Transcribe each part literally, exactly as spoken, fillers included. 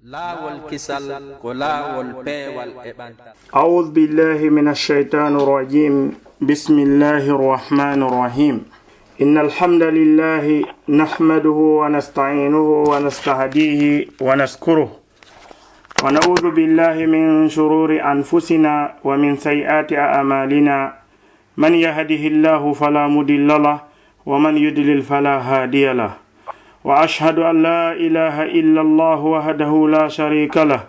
Laawol kisal ko laawol peewal e ɓantal. أعوذ بالله من الشيطان الرجيم. بسم الله الرحمن الرحيم. إن الحمد لله نحمده ونستعينه ونستهديه ونشكره، ونعوذ بالله من شرور أنفسنا ومن سيئات أعمالنا. من يهده الله فلا مضل له، ومن يضلل فلا هادي له. وأشهد أن لا إله إلا الله وحده لا شريك له،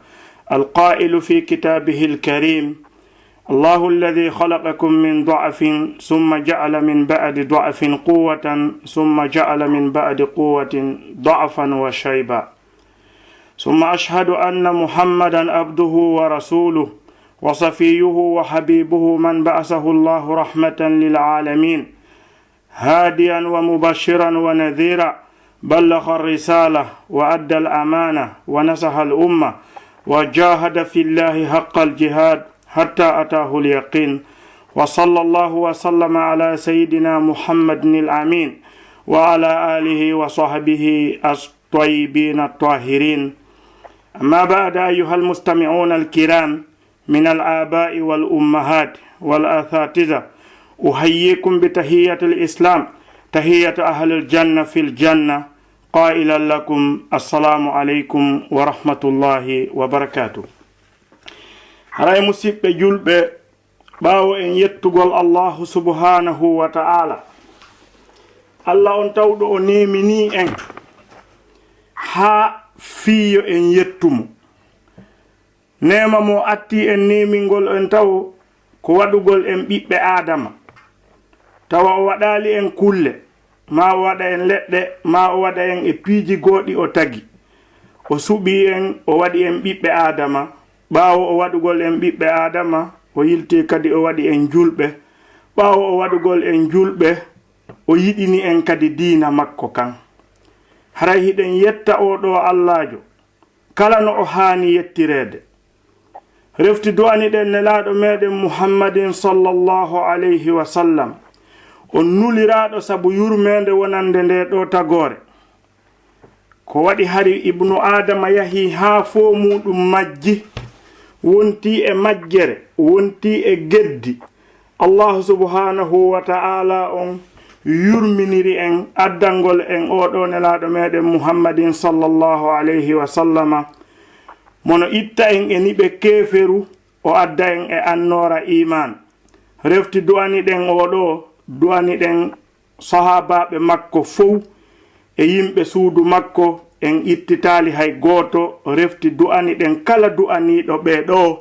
القائل في كتابه الكريم: الله الذي خلقكم من ضعف ثم جعل من بعد ضعف قوة ثم جعل من بعد قوة ضعفا وشيبا. ثم أشهد أن محمدا عبده ورسوله وصفيه وحبيبه من بعثه الله رحمة للعالمين، هاديا ومبشرا ونذيرا، بلغ الرسالة وأدى الأمانة ونصح الأمة وجاهد في الله حق الجهاد حتى أتاه اليقين. وصلى الله وسلم على سيدنا محمد الأمين وعلى آله وصحبه الطيبين الطاهرين. أما بعد، أيها المستمعون الكرام، من الآباء والأمهات والأساتذة، أحييكم بتحية الإسلام، تحية أهل الجنة في الجنة، قائلا لكم: السلام عليكم ورحمة الله وبركاته. Haray, musiɓɓe julɓe, ɓaawo en yettugol Allaahu subhaanahu wa ta'aala, Alla on tawɗo o neeminii en haa fii yo en yettu mo. Neema mo attii en neemingol en tawo ko waɗugol en ɓiɓɓe Aadama, tawa o waɗaali en kulle, maa o waɗa en leɗɗe, maa o waɗa en e piiji gooɗi o tagi. O suɓii en, o waɗi en ɓiɓɓe Aadama. Ɓaawo o waɗugol en ɓiɓɓe Aadama, o yiltii kadi o waɗi en julɓe. Ɓaawo o waɗugol en julɓe, o yiɗini en kadi diina makko kan. Haray hiɗen yetta oo ɗoo Allaajo kala no o haani yettireede. Refti du'aniɗen Nelaaɗo meɗen Muhammadin sallallahu alayhi wa sallam, on nuliraaɗo sabu yurmeende wonande ndee ɗoo tagoore. Ko waɗi hari Ibnu Aadama yahii haa foo muuɗum majji, wontii e majjere, wontii e geddi, Allaahu subhaanahu wa ta'aalaa on yurminiri en addangol en oo ɗoo Nelaaɗo meɗen Muhammadin sallallahu alayhi wa sallama, mo no itta en e niɓe keeferu, o adda en e annoora iimaan. Refti du'aniɗen oo ɗoo, du'aniɗen sahaabaaɓe makko fow e yimɓe suudu makko, en ittitaali hay gooto, refti du'aniɗen kala du'aniiɗo ɓee ɗoo.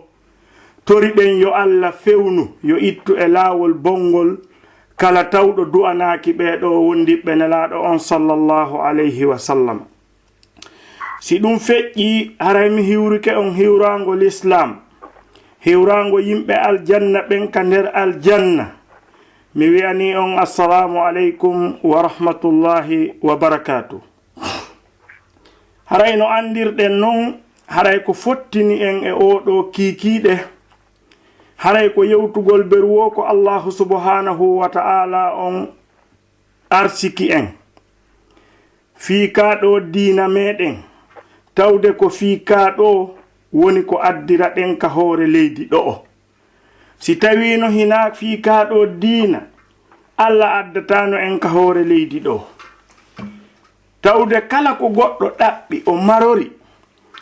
Toriɗen yo Alla fewnu, yo ittu e laawol bonngol kala tawɗo du'anaaki ɓee ɗoo wondiɓɓe Nelaaɗo on sallallahu alayhi wa sallam. Si ɗum feƴƴii, haray mi hiwrike on hiwraango lislaam, hiwraango yimɓe aljanna ɓen ka nder aljanna. Mi wi'anii on, Assalaamu aleykum wa rahmatullaahi wa barakaatuh. Haray no anndirɗen non, haray ko fottini en e oo ɗoo kiikiiɗe, haray ko yewtugol beru woo ko Allaahu subhaanahu wa ta'aalaa on arsiki en fii kaa ɗoo diina meɗen, tawde ko fii kaa ɗoo woni ko addiraɗen ka hoore leydi ɗo'o. Si tawiino hinaa fii kaa ɗoo diina, Alla addataano en ka hoore leydi ɗoo. Tawde kala ko goɗɗo ɗaɓɓi o marori,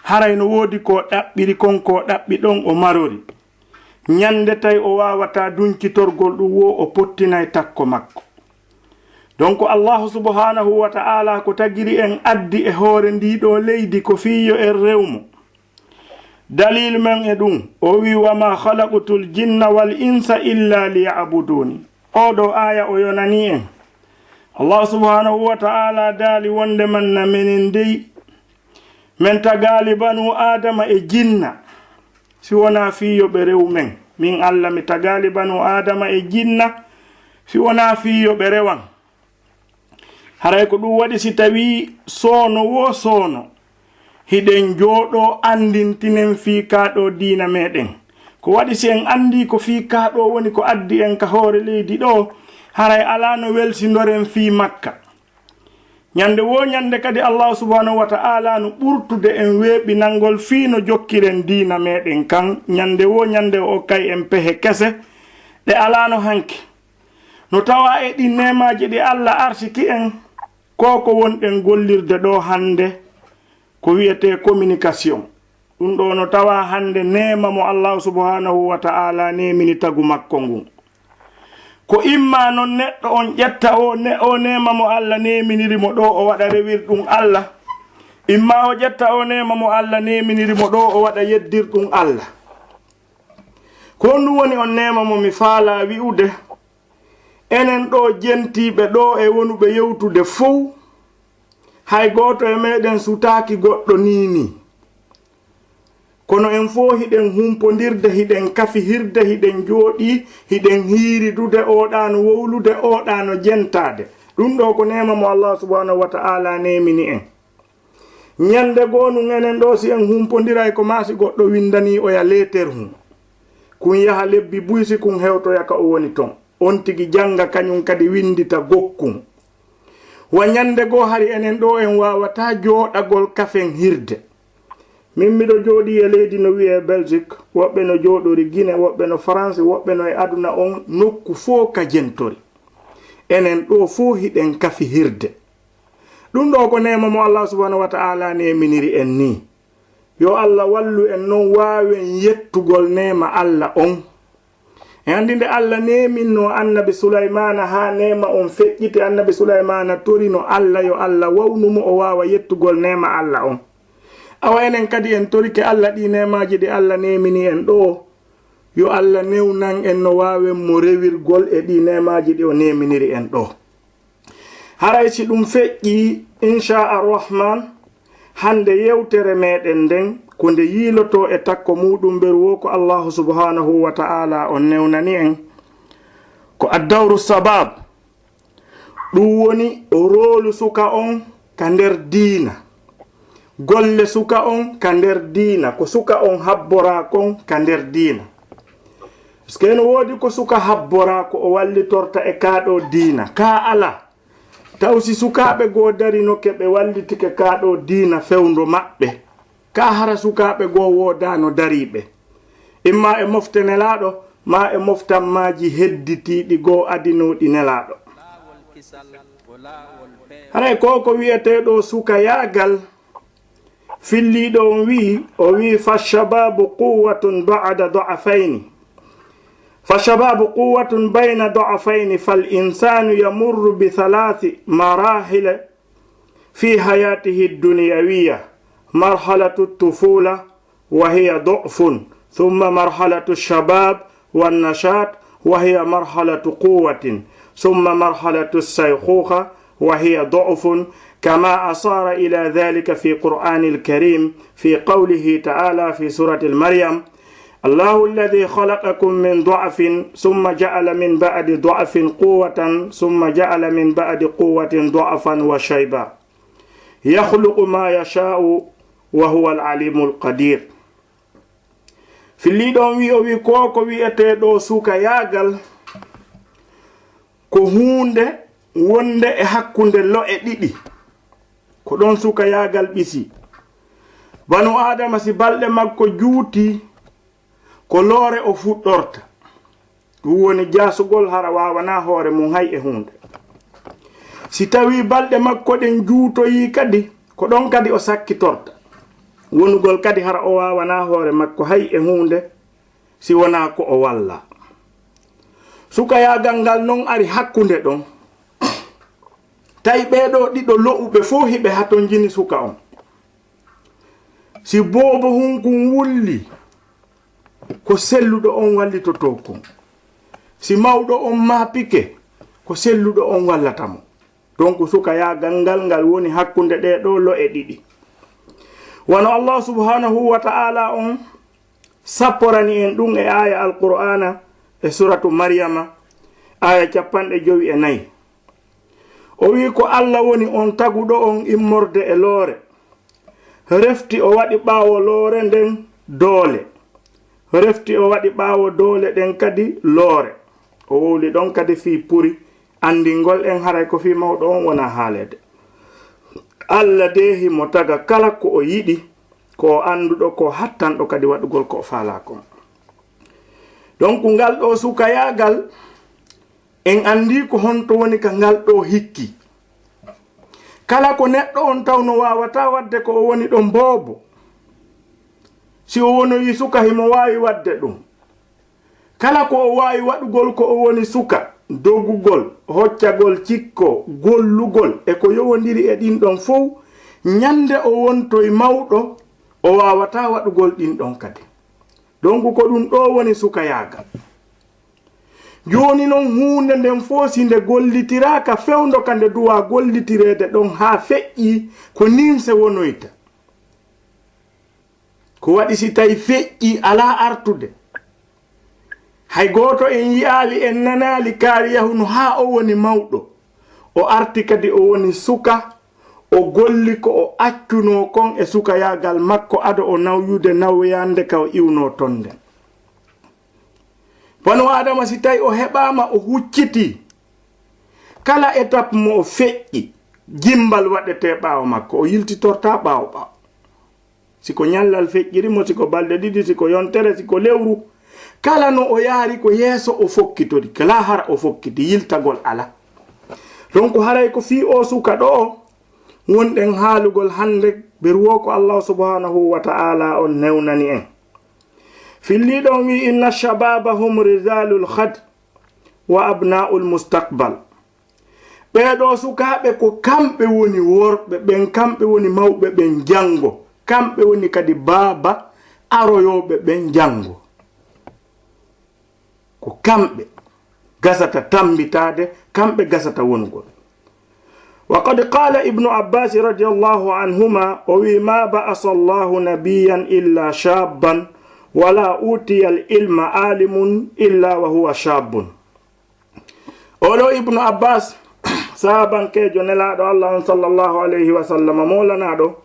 haray no woodi ko ɗaɓɓiri kon, ko ɗaɓɓi ɗon o marori. Ñande tawi o waawataa dunkitorgol ɗum woo, o pottinay takko makko. Donc, Allaahu subhaanahu wa ta'aalaa ko tagiri en addi e hoore ndii ɗoo leydi ko fii yo en rew mo. Daliilu men e ɗum, o wi'i: "Wa maa khalaqtul jinna wal insa illa liya'buduuni." Oo ɗoo aaya o yonanii en. Allaahu subhaanahu wa ta'aalaa daali wonde man na menen dey, men tagaali banu Aadama e jinna, si wonaa fii yo ɓe rew men. Min Alla, mi tagaali banu Aadama e jinna, si wonaa fii yo ɓe rewan. Haray ko ɗum waɗi si tawii soono woo soono, hiɗen jooɗoo anndintinen fii kaa ɗoo diina meɗen. Ko waɗi si en anndii ko fii kaa ɗoo woni ko addi en ka hoore leydi ɗoo, haray alaa no welsindoren fii makka. Ñande woo ñande kadi, Allaahu subhaanahu wa ta'aalaa no ɓurtude en weeɓinangol fii no jokkiren diina meɗen kan. Ñande woo ñande o okkay en pehe kese ɗe alaano hanki. No tawaa e ɗin neemaaji ɗi Alla arsiki en, ko ko wonɗen gollirde ɗoo hannde, ko wi'etee communication. Ɗun ɗoo no tawaa hannde neema mo Allaahu subhaanahu wa ta'aalaa neemini tagu makko ngun. Ko imma non neɗɗo on ƴetta oo ne-, oo neema mo Alla neeminiri mo ɗoo, o waɗa rewirɗun Alla, imma o ƴetta oo neema mo Alla neeminiri mo ɗoo, o waɗa yeddirɗun Alla. Ko honɗun woni on neema mo mi faalaa wi'ude? Enen ɗoo jentiiɓe ɗoo e wonuɓe yewtude fow, hay gooto e meɗen sutaaki goɗɗo nii nii. Kono en fow hiɗen humpondirde, hiɗen kafihirde, hiɗen jooɗii, hiɗen hiiridude, oo ɗaa no wowlude, oo ɗaa no jentaade. Ɗun ɗoo ko neema mo Allaahu subhaanahu wa ta'aalaa neemini en. Ñande goo nun enen ɗoo, si en humpondiray, ko maa si goɗɗo windanii oya leeter hun, kun yaha lebbi buy, si kun hewtoya ka o woni ton. On tigi janga, kañun kadi windita gokkun. Wa ñande goo hari enen ɗoo en waawataa jooɗagol kafen hirde. Min miɗo jooɗii e leydi no wi'ee Belgique, woɓɓe no jooɗori Gine, woɓɓe no Faransi, woɓɓe no e aduna on nokku fow ka jentori. Enen ɗoo fow hiɗen kafi hirde. Ɗun ɗoo ko neema mo Allaahu subhaanahu wa ta'aalaa neeminiri en nii. Yo Alla wallu en non waawen yettugol neema Alla on. E anndi nde Alla neeminnoo Annabi Sulaymaana haa neema on feƴƴiti, Annabi Sulaymaana torino Alla yo Alla wawnu mo o waawa yettugol neema Alla on. Awa enen kadi en torike Alla ɗii neemaaji ɗi Alla neemini en ɗoo, yo Alla newnan en no waawen mo rewirgol e ɗii neemaaji ɗi o neeminiri en ɗoo. Haray si ɗun feƴƴii, inshaa Arrahman, hande yewtere meɗen nden, ko nde yiilotoo e takko muuɗum mberu woo ko Allaahu subhaanahu wa ta'aalaa on newnani en, ko addawru sabab. Ɗun woni roolu suka on ka nder diina. Golle suka on ka nder diina, ko suka on habboraa kon ka nder diina. Parce que no woodi ko suka habboraa ko o wallitorta e kaa ɗoo diina, kaa alaa. Taw si sukaaɓe goo darinoke ɓe wallitike kaa ɗoo diina fewndo maɓɓe, kaa hara sukaaɓe goo woodaano dariiɓe, imma e mofte Nelaaɗo, maa e moftammaaji hedditiiɗi goo adinooɗi Nelaaɗo. Haray ko ko wi'etee ɗoo sukayaagal, filliiɗo on wi'i, o wi'i, فالشباب قوة بعد ضعفين. فالشباب قوة بين ضعفين، فالإنسان يمر بثلاث مراحل في حياته الدنيوية، مرحلة الطفولة، وهي ضعف، ثم مرحلة الشباب والنشاط، وهي مرحلة قوة، ثم مرحلة الشيخوخة، وهي ضعف، كما أشار إلى ذلك في القرآن الكريم في قوله تعالى في سورة مريم: الله الذي خلقكم من ضعف ثم جعل من بعد ضعف قوة ثم جعل من بعد قوة ضعفا وشيبا يخلق ما يشاء وهو العليم القدير. Filliiɗo on wi'i, o wi'i, ko ko wi'etee ɗoo sukayaagal, ko huunde wonde e hakkunde lo'e ɗiɗi. Ko ɗon sukayaagal ɓisi. Banu Aadama, si balɗe makko juutii, ko loore o fuɗɗorta. Ɗun woni jaasugol, hara waawanaa hoore mun hay e huunde. Si tawii balɗe makko ɗen juutoyii kadi, ko ɗon kadi o sakkitorta. Wonugol kadi hara o waawanaa hoore makko hay e huunde, si wonaa ko o wallaa. Sukayaagal ngal non ari hakkunde ɗon. Tawi ɓee ɗoo ɗiɗo lo'uɓe fow hiɓe hatonjini suka on. Si boobo hunkun wulli, ko selluɗo on wallitotoo kon. Si mawɗo on maapike, ko selluɗo on wallata mo. Donc, sukayaagal ngal, ngal woni hakkunde ɗee ɗoo lo'e ɗiɗi. Wano Allah subhanahu wa ta'ala on sapporani en ɗun e aaya Alqur'aana e suratu Maryama, aaya cappanɗe jowi e nayi. O wi'i, ko Alla woni on taguɗo on immorde e loore. Refti o waɗi ɓaawo loore nden doole. Refti o waɗi ɓaawo doole ɗen kadi loore. O wowli ɗon kadi fii puri anndingol en haray ko fii mawɗo on wonaa haaleede. Alla dee himo taga kala ko o yiɗi, ko o annduɗo, ko o hattanɗo kadi waɗugol ko o faalaa kon. Donc, ngal ɗoo sukayaagal, en anndii ko honto woni ka ngal ɗoo hikki. Kala ko neɗɗo on tawno waawataa waɗde ko o woni ɗon boobo, si o wonoyi suka, himo waawi waɗde ɗum. Kala ko o waawi waɗugol ko o woni suka, dogugol, hoccagol cikko, gollugol, e ko yowondiri e ɗin ɗon fow, ñande o wontoy mawɗo, o waawataa waɗugol ɗin ɗon kadi. Donc, ko ɗum ɗoo woni sukayaagal. Jooni non, huunde nden fow, si nde gollitiraaka fewndo ka nde duwaa gollitireede ɗon haa feƴƴii, ko nin se wonoyta. Ko waɗi si tawi feƴƴii alaa artude? Hay gooto en yi'aali, en nanaali kaari yahunu haa o woni mawɗo. O arti kadi o woni suka, o golli ko o accunoo kon e sukayaagal makko ado o nawyude nawyaande ka o iwnoo ton nden. Banu Aadama, si tawi o heɓaama, o huccitii, kala étape mo o feƴƴi, jimbal waɗetee ɓaawo makko, o yiltitortaa ɓaawo ɓaawo. Si ko ñallal feƴƴiri mo, si ko balɗe ɗiɗi, si ko yontere, si ko lewru, kala no o yaari ko yeeso o fokkitori, kala hara o fokkiti, yiltagol alaa. Donc, haray ko fii oo suka ɗoo wonɗen haalugol hannde, ɓe ruwo ko Allahu subhanahu wa ta'ala on newnani en. Fillii ɗon wi'i, "Inna shababa hum rizalul khad wa abna'ul mustaqbal." Ɓee ɗoo sukaaɓe ko kamɓe woni worɓe ɓen, kamɓe woni mawɓe ɓen janngo, kamɓe woni kadi baaba aroyooɓe ɓen janngo. Ko kamɓe gasata tammbitaade, kamɓe gasata wonugol. Wa qad qala Ibnu Abbas radiyallahu anhuma, o wi, "Ma ba'asa Allahu nabiyyan illa shabban, wala utiya al-ilma alimun illa wa huwa shabbun." Oɗo Ibnu Abbas, sahabankeejo Nelaaɗo Allah on sallallahu alayhi wa sallam, mawlanaaɗo,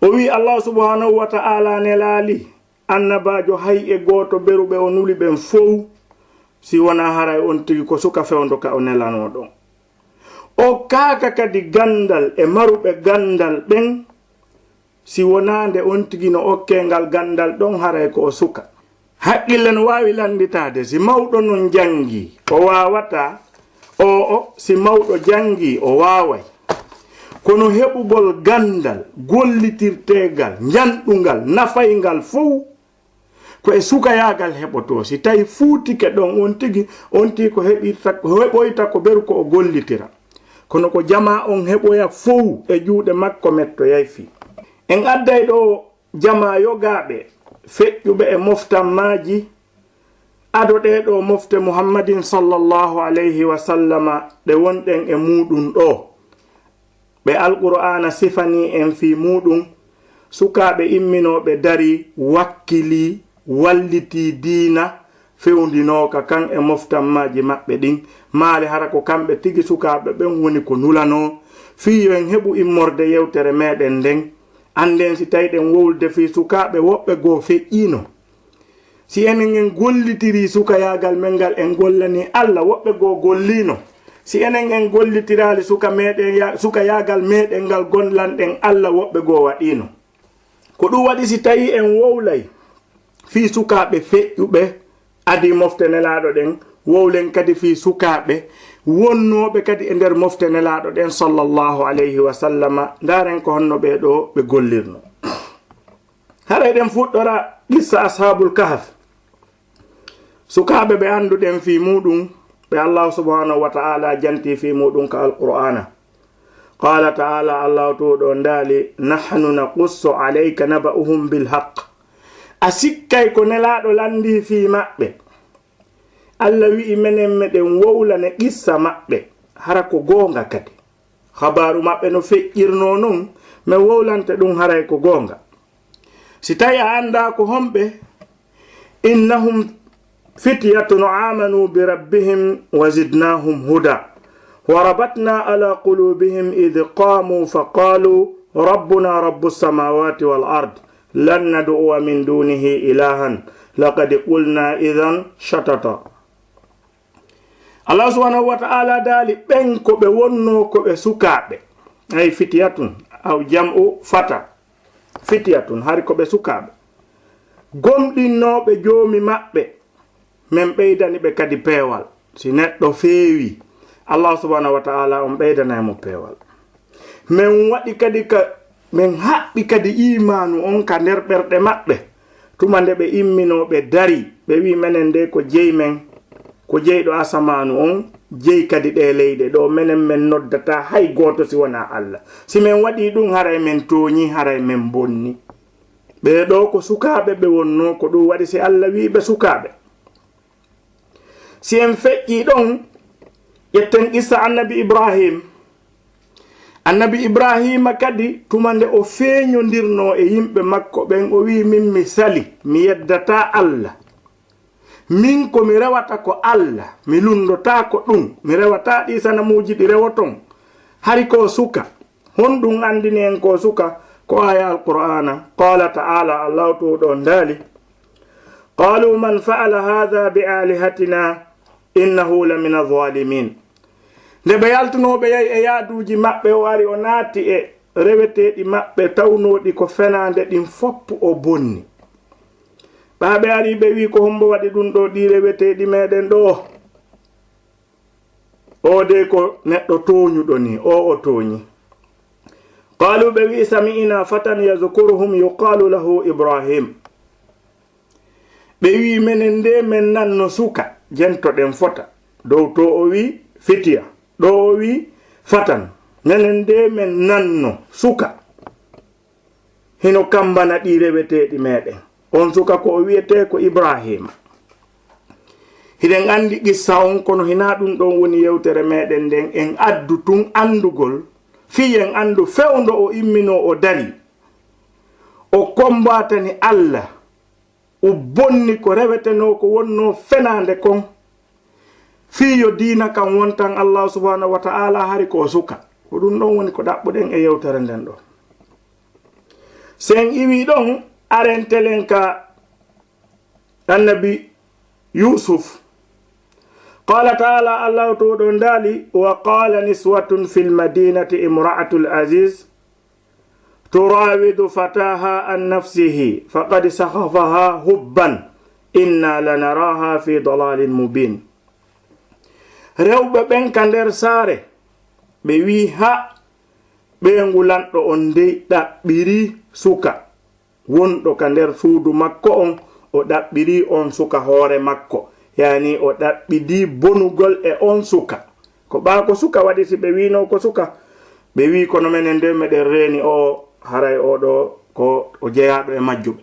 o wi, Allah subhanahu wa ta'ala nelaali annabaajo hay e gooto beru ɓe o nuli ɓen fow, si wonaa haray on tigi ko suka fewndo ka o nelanoo ɗon. O kaaka kadi ganndal e maruɓe ganndal ɓen, si wonaa nde on tigi no okkee ngal ganndal ɗon, haray ko o suka. Haqqille no waawi lannditaade, si mawɗo non janngii, o waawataa, o'o, si mawɗo janngii, o waaway. Kono heɓugol ganndal gollitirteegal, njanɗungal, nafayngal fow, ko e sukayaagal heɓotoo. Si tawi fuutike ɗon, on tigi, on tigi ko heɓirta, heɓoyta ko beru ko o gollitira. Kono ko jamaa on heɓoya fow e juuɗe makko mettoyay fii. En adday ɗoo jamaa yogaaɓe feƴƴuɓe e moftammaaji ado ɗee ɗoo mofte Muhammadin sallallahu alayhi wa sallama ɗe wonɗen e muuɗum ɗoo. Ɓe Alqur'aana sifanii en fii muuɗum, sukaaɓe imminooɓe darii, wakkilii, wallitii diina fewndinooka kan e moftammaaji maɓɓe ɗin. Maali hara ko kamɓe tigi sukaaɓe ɓen woni ko nulanoo, fii yo en heɓu immorde yewtere meɗen nden, annden si tawi ɗen wowlude fii sukaaɓe, woɓɓe goo feƴƴiino. Si enen en gollitirii sukayaagal men ngal, en gollanii Alla, woɓɓe goo golliino. Si enen en gollitiraali suka meɗen ya-, sukayaagal meɗen ngal, gollanɗen Alla, woɓɓe goo waɗiino. Ko ɗum waɗi, si tawii en wowlay fii sukaaɓe feƴƴuɓe adii mofte Nelaaɗo ɗen, wowlen kadi fii sukaaɓe wonnooɓe kadi e nder mofte Nelaaɗo ɗen, sallallahu alayhi wa sallama, ndaaren ko honno ɓee ɗoo ɓe gollirnoo. Haray ɗen fuɗɗora qissa Ashaabul Kahf. Sukaaɓe ɓe annduɗen fii muuɗum, ɓe Allaahu subhaanahu wa ta'aalaa jantii fii muuɗum ka Alqur'aana. Qaala ta'aalaa, Allaahu Toowɗo on daali, "Nahnu naqussu alayka naba'ahum bil haqq." A sikkay ko Nelaaɗo lanndii fii maɓɓe. Alla wi'i, "Menen meɗen wowlane qissa maɓɓe, hara ko goonga kadi." Habaaru maɓɓe no feƴƴirnoo non, men wowlante ɗum haray ko goonga. Si tawi a anndaa ko honɓe, "Innahum fityatun amanu bi rabbihim wa zidnahum huda. Wa rabatna ala qulubihim idh qamu fa qalu rabbuna rabbus samawati wal ard. Lan nad'uwa min dunihi ilahan. Laqad qulna idhan shatata." Allah subhanahu wa ta'ala daali, ɓen ko ɓe wonnoo ko ɓe sukaaɓe, Ay, fitiyatun, aw jam'u fata. Fitiyatun, hari ko ɓe sukaaɓe. Gomɗinnooɓe Joomi maɓɓe, men ɓeydani ɓe kadi peewal. Si neɗɗo feewii, Allah subhanahu wa ta'ala on ɓeydanay mo peewal. Men waɗi kadi ka, men haɓɓi kadi iimaanu on ka nder ɓerɗe maɓɓe. Tuma nde ɓe imminoo ɓe darii, ɓe wi'i, "Menen de ko jeyi men, ko jeyɗo asamaanu on, jeyi kadi ɗee leyɗe ɗoo, menen men noddataa hay gooto si wonaa Alla. Si men waɗii ɗun, haray men tooñii, haray men bonnii." Ɓee ɗoo ko sukaaɓe ɓe wonnoo, ko ɗun waɗi si Alla wi'i ɓe sukaaɓe. Si en feƴƴii ɗon, ƴetten qissa Annabi Ibrahim. Annabi Ibrahima kadi, tuma nde o feeñondirnoo e yimɓe makko ɓen, o wi'i, "Min mi sali, mi yeddataa Alla. Min ko mi rewata ko Alla, mi lunndotaako ɗun, mi rewataa ɗii sanamuuji ɗi rewoton." Hari ko suka. Honɗun anndini en ko suka? Ko aaya Alqur'aana. Qaala ta'aala, Allaahu Toowɗo on daali, "Qaaluu man fa'ala haadha bi aalihatina innahu lamina zaalimiin." Nde ɓe yaltunoo, ɓe yahi e yaaduuji maɓɓe, o ari, o naati e reweteeɗi maɓɓe tawnooɗi ko fenaande ɗin fow, o bonni. Ɓaa ɓe ari, ɓe wi'i, "Ko hombo waɗi ɗun ɗoo, ɗii reweteeɗi meɗen ɗoo? Oo de ko neɗɗo tooñuɗo nii, oo o tooñi." Qaaluu, ɓe wi'i, "Sami'inaa fatan yazkuruhum yuqaalu lahu Ibrahim." Ɓe wi'i, "Menen de men nanno suka, jentoɗen fota. Dow to o wi'i fitiya, ɗo o wi'i fatan. Menen de men nanno suka hino kambana ɗii reweteeɗi meɗen. On suka ko o wi'etee ko Ibraahiima." Hiɗen anndi qissa on, kono hinaa ɗun ɗon woni yewtere meɗen nden. En addu tun anndugol, fii en anndu fewndo o imminoo o darii. O kombaatani Alla, o bonni ko rewetenoo, ko wonnoo fenaande kon, fii yo diina kan wontan Allaahu subhaanahu wa ta'aalaa, hari ko o suka. Ko ɗun ɗon woni ko ɗaɓɓuɗen e yewtere nden ɗon. Si en iwii ɗon, aren telen ka Annabi Yuusuf. Qaala ta'aalaa, Allaahu Toowɗo on daali, "Wa qaala niswatun fil madiinati imra'atul aziiz turaawidu fataahaa an nafsihi faqad shaghafahaa hubban innaa lanaraahaa fii dalaalin mubiin." Rewɓe ɓen ka nder saare, ɓe wi'i, "Ha, ɓeyngu lanɗo on dey ɗaɓɓirii suka wonɗo ka nder suudu makko on, o ɗaɓɓirii on suka hoore makko." Yaani, o ɗaɓɓidii bonugol e on suka. Ko ɓaa ko suka waɗi, si ɓe wi'inoo ko suka, ɓe wi'i, "Kono menen de meɗen reeni o, haray oo ɗoo ko o jeyaaɗo e majjuɓe."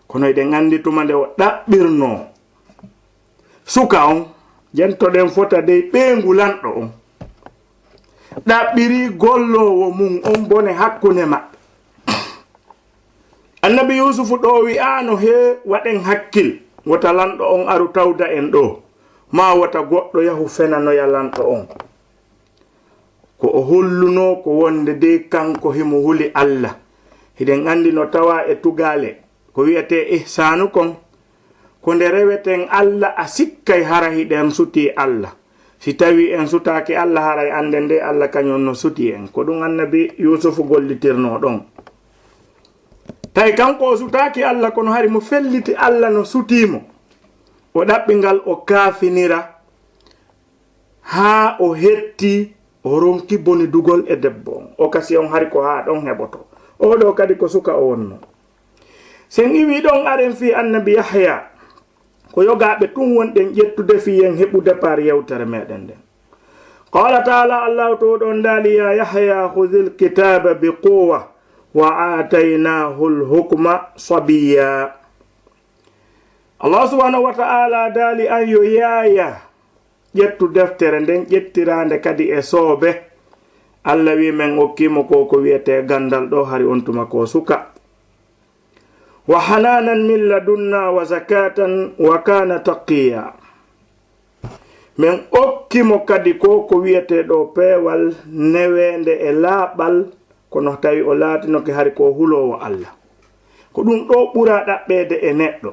Kono hiɗen anndi tuma nde o ɗaɓɓirnoo suka on, jentoɗen fota dey ɓeyngu lanɗo on, ɗaɓɓirii golloowo mun on bone hakkunde maɓɓe. Annabi Yuusufu ɗoo wi'aano, "Hee, waɗen hakkil, wota lanɗo on aru tawda en ɗoo, maa wota goɗɗo yahu fenanoya lanɗo on." Ko o hollunoo ko wonde dey kanko himo huli Alla. Hiɗen anndi no tawaa e tugaale, ko wi'etee ihsaanu kon, ko nde reweten Alla, a sikkay hara hiɗen sutii Alla. Si tawii en sutaaki Alla, haray annden dey Alla kañun no sutii en. Ko ɗun Annabi Yuusufu gollitirnoo ɗon. Tawi kanko o sutaaki Alla, kono hari mo felliti Alla no sutii mo. O ɗaɓɓi ngal o kaafinira haa o hetti, o ronki bonidugol e debbo on. Okasiyon hari ko haa ɗon heɓoto. Oo ɗoo kadi ko suka o wonnoo. Si en iwii ɗon, aren fii Annabi Yahya. Ko yogaaɓe tun wonɗen ƴettude fii en heɓude par yewtere meɗen nden. Qaala ta'aalaa, Allaahu Toowɗo on daali, "Yaa Yahya, khudhil kitaaba bi quwwa wa aataynaahul hukma sabiyya." Allaahu subhaanahu wa ta'aalaa daali, "An yo Yahya, ƴettu deftere nden, ƴettiraande kadi e soobe." Alla wi'i men okkii mo ko, ko wi'etee ganndal ɗoo, hari on tuma ko suka. "Wa hanaanan min ladunnaa wa zakaatan wa kaana taqiyya." Men okki mo kadi ko, ko wi'etee ɗoo peewal neweende e laaɓal, kono tawi o laatinoke hari ko huloowo Alla. Ko ɗun ɗoo ɓuraa ɗaɓɓeede e neɗɗo,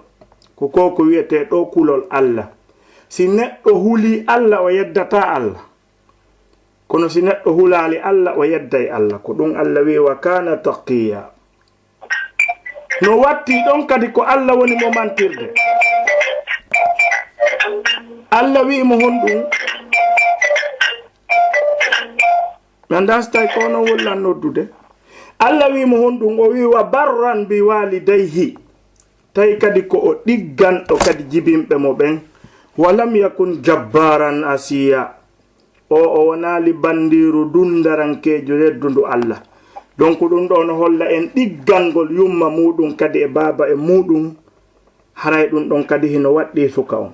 ko, ko, ko wi'etee ɗoo kulol Alla. Si neɗɗo hulii Alla, o yeddataa Alla. Kono si neɗɗo hulaali Alla, o yedday Alla. Ko ɗun Alla wi'i, "Wa kana taqiyya." No watti ɗon kadi ko Alla woni mo mantirde. Alla wi'i mo honɗun? Mi anndaa si tawi ko onon woni lan noddude. Alla wi'i mo honɗun? O wi'i, "Wa barran bi walidayhi." Tawi kadi ko o ɗigganɗo kadi jibinɓe mo ɓen. "Wa lam yakun jabbaran asiya." O, o wonaali bandiiru dundarankeejo reddundu Alla. Donc ɗun ɗoo no holla en ɗiggangol yumma muuɗun kadi e baaba e muuɗun. Haray ɗun ɗon kadi hino waɗɗii suka on.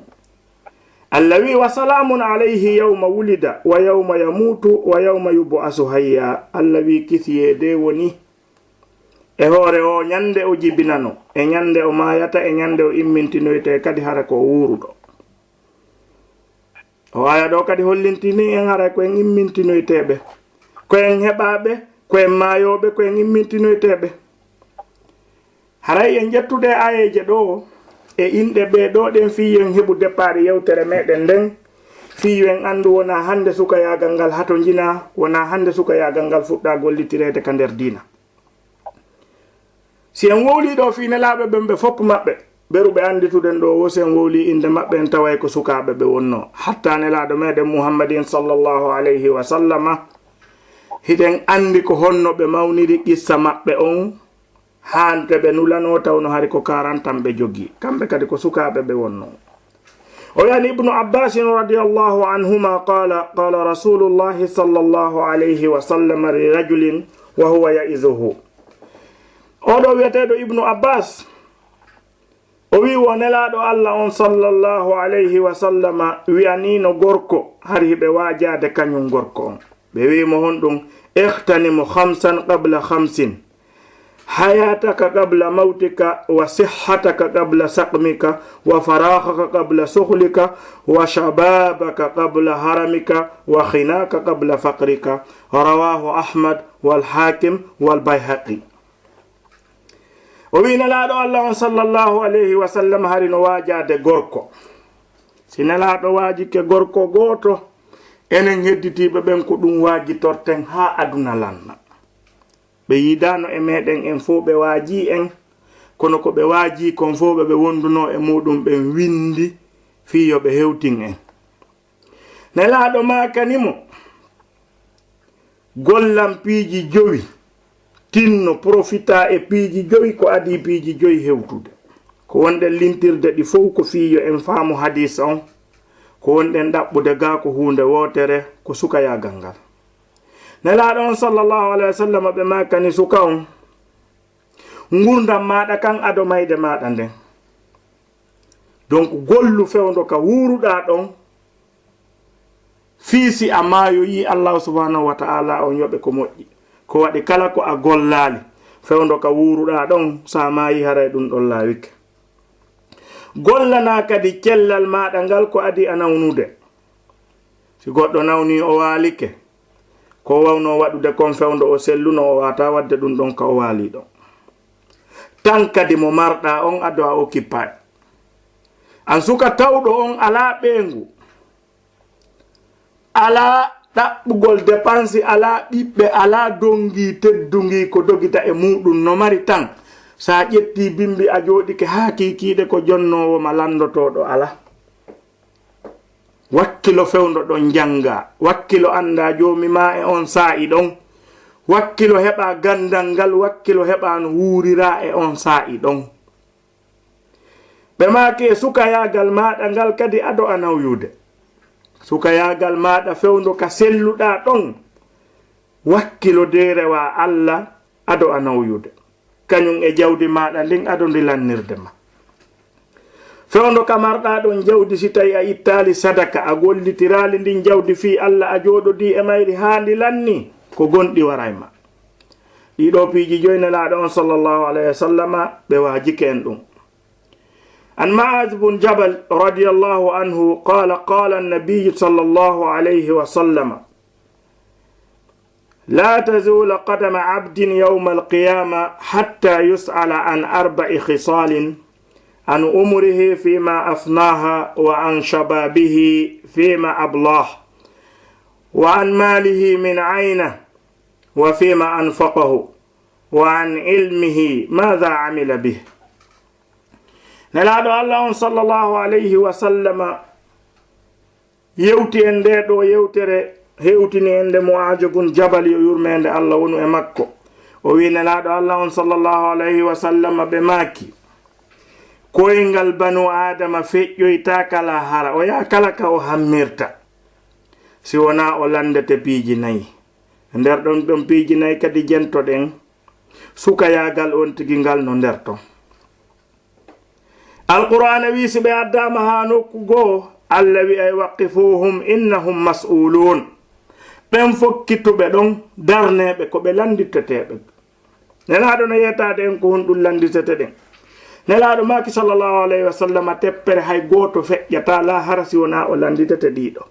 Alla wi'i, "Wa salaamun alayhi yawma wulida, wa yawma yamuutu, wa yawma yub'asu hayya." Alla wi'i, "Kisiyee dee woni e hoore o ɲande o jibinano, e ɲande o maayata, e ɲande o immintinoyte kadi hara ko o wuuruɗo." O aaya ɗoo kadi hollintinii en haray ko en immintinoyteeɓe, ko en heɓaaɓe, ko en maayooɓe, ko en immintinoyteeɓe. Haray en ƴettude aayeeje ɗoo e inɗe ɓee ɗoo ɗen fii yo en heɓu départ yewtere meɗen nden, fii yo en anndu wonaa hannde sukayaagal ngal hatonjinaa, wonaa hannde sukayaagal ngal fuɗɗaa gollitireede ka nder diina. Si en wowlii ɗoo fii nelaaɓe ɓen, ɓe fof maɓɓe, ɓeruɓe anndituɗen ɗoo woo, si en wowlii innde maɓɓe, en taway ko sukaaɓe ɓe wonnoo. Hatta nelaaɗo meɗen Muhammadin sallallahu alayhi wa sallama, hiɗen anndi ko honno ɓe mawniri qissa maɓɓe on, haa nte ɓe nulanoo, tawno hari ko quarante ans ɓe jogii. Kamɓe kadi ko sukaaɓe ɓe wonnoo. O wi'ani Ibnu Abbasin radiyallahu anhuma qala, qala Rasulullahi sallallahu alayhi wa sallam li rajulin wa huwa ya'izuhu. Oo ɗoo wi'eteeɗo Ibnu Abbas, o wi'i wo Nelaaɗo Alla on sallallahu alayhi wa sallama wi'aniino gorko, hari hiɓe waajaade kaɲun gorko on. Ɓe wi'i mo honɗun, "Ightanim khamsan qabla khamsin." حياتك قبل موتك، وصحتك قبل سقمك، وفراغك قبل شغلك، وشبابك قبل هرمك، وغناك قبل فقرك. رواه أحمد والحاكم والبيهقي. O wi'i Nelaaɗo Alla on sallallahu alayhi wa sallam hari no waajaade gorko. Si Nelaaɗo waajike gorko gooto, enen hedditiiɓe ɓen ko ɗun waajitorten haa aduna lanna. Ɓe yiidaano e meɗen, en fow ɓe waajii en, kono ko ɓe waajii kon fow ɓe ɓe wondunoo e muuɗun ɓen windi fii yo ɓe hewtin en. Nelaaɗo maakani mo, "Gollan piiji jowi, tinno, profitaa e piiji jowi ko adii piiji jowi hewtude." Ko wonɗen lintirde ɗi fow ko fii yo en faamu hadiis on, ko wonɗen ɗaɓɓude gaa ko huunde wootere, ko sukayaagal ngal. Nelaaɗo on sallallahu alayhi wa sallam ɓe maakani suka on, ngurndan maaɗa kan ado mayde maaɗa nden. Donc gollu fewndo ka wuuruɗaa ɗon, fii si a maayoyii Allahu subhanahu wa ta'ala on yoɓe ko moƴƴi. Ko waɗi kala ko a gollaali fewndo ka wuuruɗaa ɗon, si a maayii haray ɗun ɗon laawike. Gollanaa kadi cellal maaɗa ngal ko adii a nawnude. Si goɗɗo nawnii o waalike, ko o wawnoo waɗude kon fewndo o selluno, o waawataa waɗde ɗun ɗon ka o waalii ɗon. Tan kadi mo marɗaa on ado a occupé. An suka tawɗo on alaa ɓeyngu, alaa ɗaɓɓugol depansi, alaa ɓiɓɓe, alaa dongii teddungii ko dogita e muuɗun, no mari tan. Si a ƴettii bimbi a jooɗike haa kiikiiɗe ko jonnoowo ma lanndotooɗo alaa. Wakkilo fewndo ɗon njanngaa, wakkilo anndaa joomi maa e on saa'i ɗon, wakkilo heɓaa ganndal ngal, wakkilo heɓaa no wuuriraa e on saa'i ɗon. Ɓe maaki e sukayaagal maaɗa ngal kadi ado a nawyude. Sukayaagal maaɗa fewndo ka selluɗaa ɗon, wakkilo dee rewaa Alla ado a nawyude. Kaɲun e jawdi maaɗa ndin ado ndi lannirde ma. Fewndo ka marɗaa ɗon jawdi, si tawi a ittaali sadaka, a gollitiraali ndin jawdi fii Alla, a jooɗodii e mayri haa ndi lannii, ko gonɗi waray ma. Ɗii ɗoo piiji joy Nelaaɗo on sallallahu alayhi wa sallama ɓe waajike en ɗum. عن معاذ بن جبل رضي الله عنه قال: قال النبي صلى الله عليه وسلم: لا تزول قدم عبد يوم القيامة حتى يسأل عن أربع خصال: عن عمره فيما أفناه، وعن شبابه فيما أبلاه، وعن ماله من أين وفيما أنفقه وعن علمه ماذا عمل به. Nelaaɗo Allah on, sallallahu alayhi wa sallama, yewti en ndee ɗoo yewtere, hewtini en nde Mu'aajo bun Jabal, yo yurmeende Allah wonu e makko. O wi'i, Nelaaɗo Allah on, sallallahu alayhi wa sallama, ɓe maaki, koyngal Banu Aadama feƴƴoytaaka lahara, o yaa kala ka o hammirta, si wonaa o lanndete piiji nay. Nder ɗon ɗon piiji nay kadi jentoɗen, sukayaagal on tigi ngal no nder ton. Alqur'aana wi'i, si ɓe addaama haa nokku goo, Alla wi'ay, "Waqifuhum innahum mas'uluun." Ɓen fokkituɓe ɗon, darneeɓe, ko ɓe lannditeteeɓe. Nelaaɗo no yeetaade en ko honɗun lannditete ɗen. Nelaaɗo maaki, sallallahu alayhi wa sallam, teppere hay gooto feƴƴataa laahara si wonaa o lannditete ɗiɗo.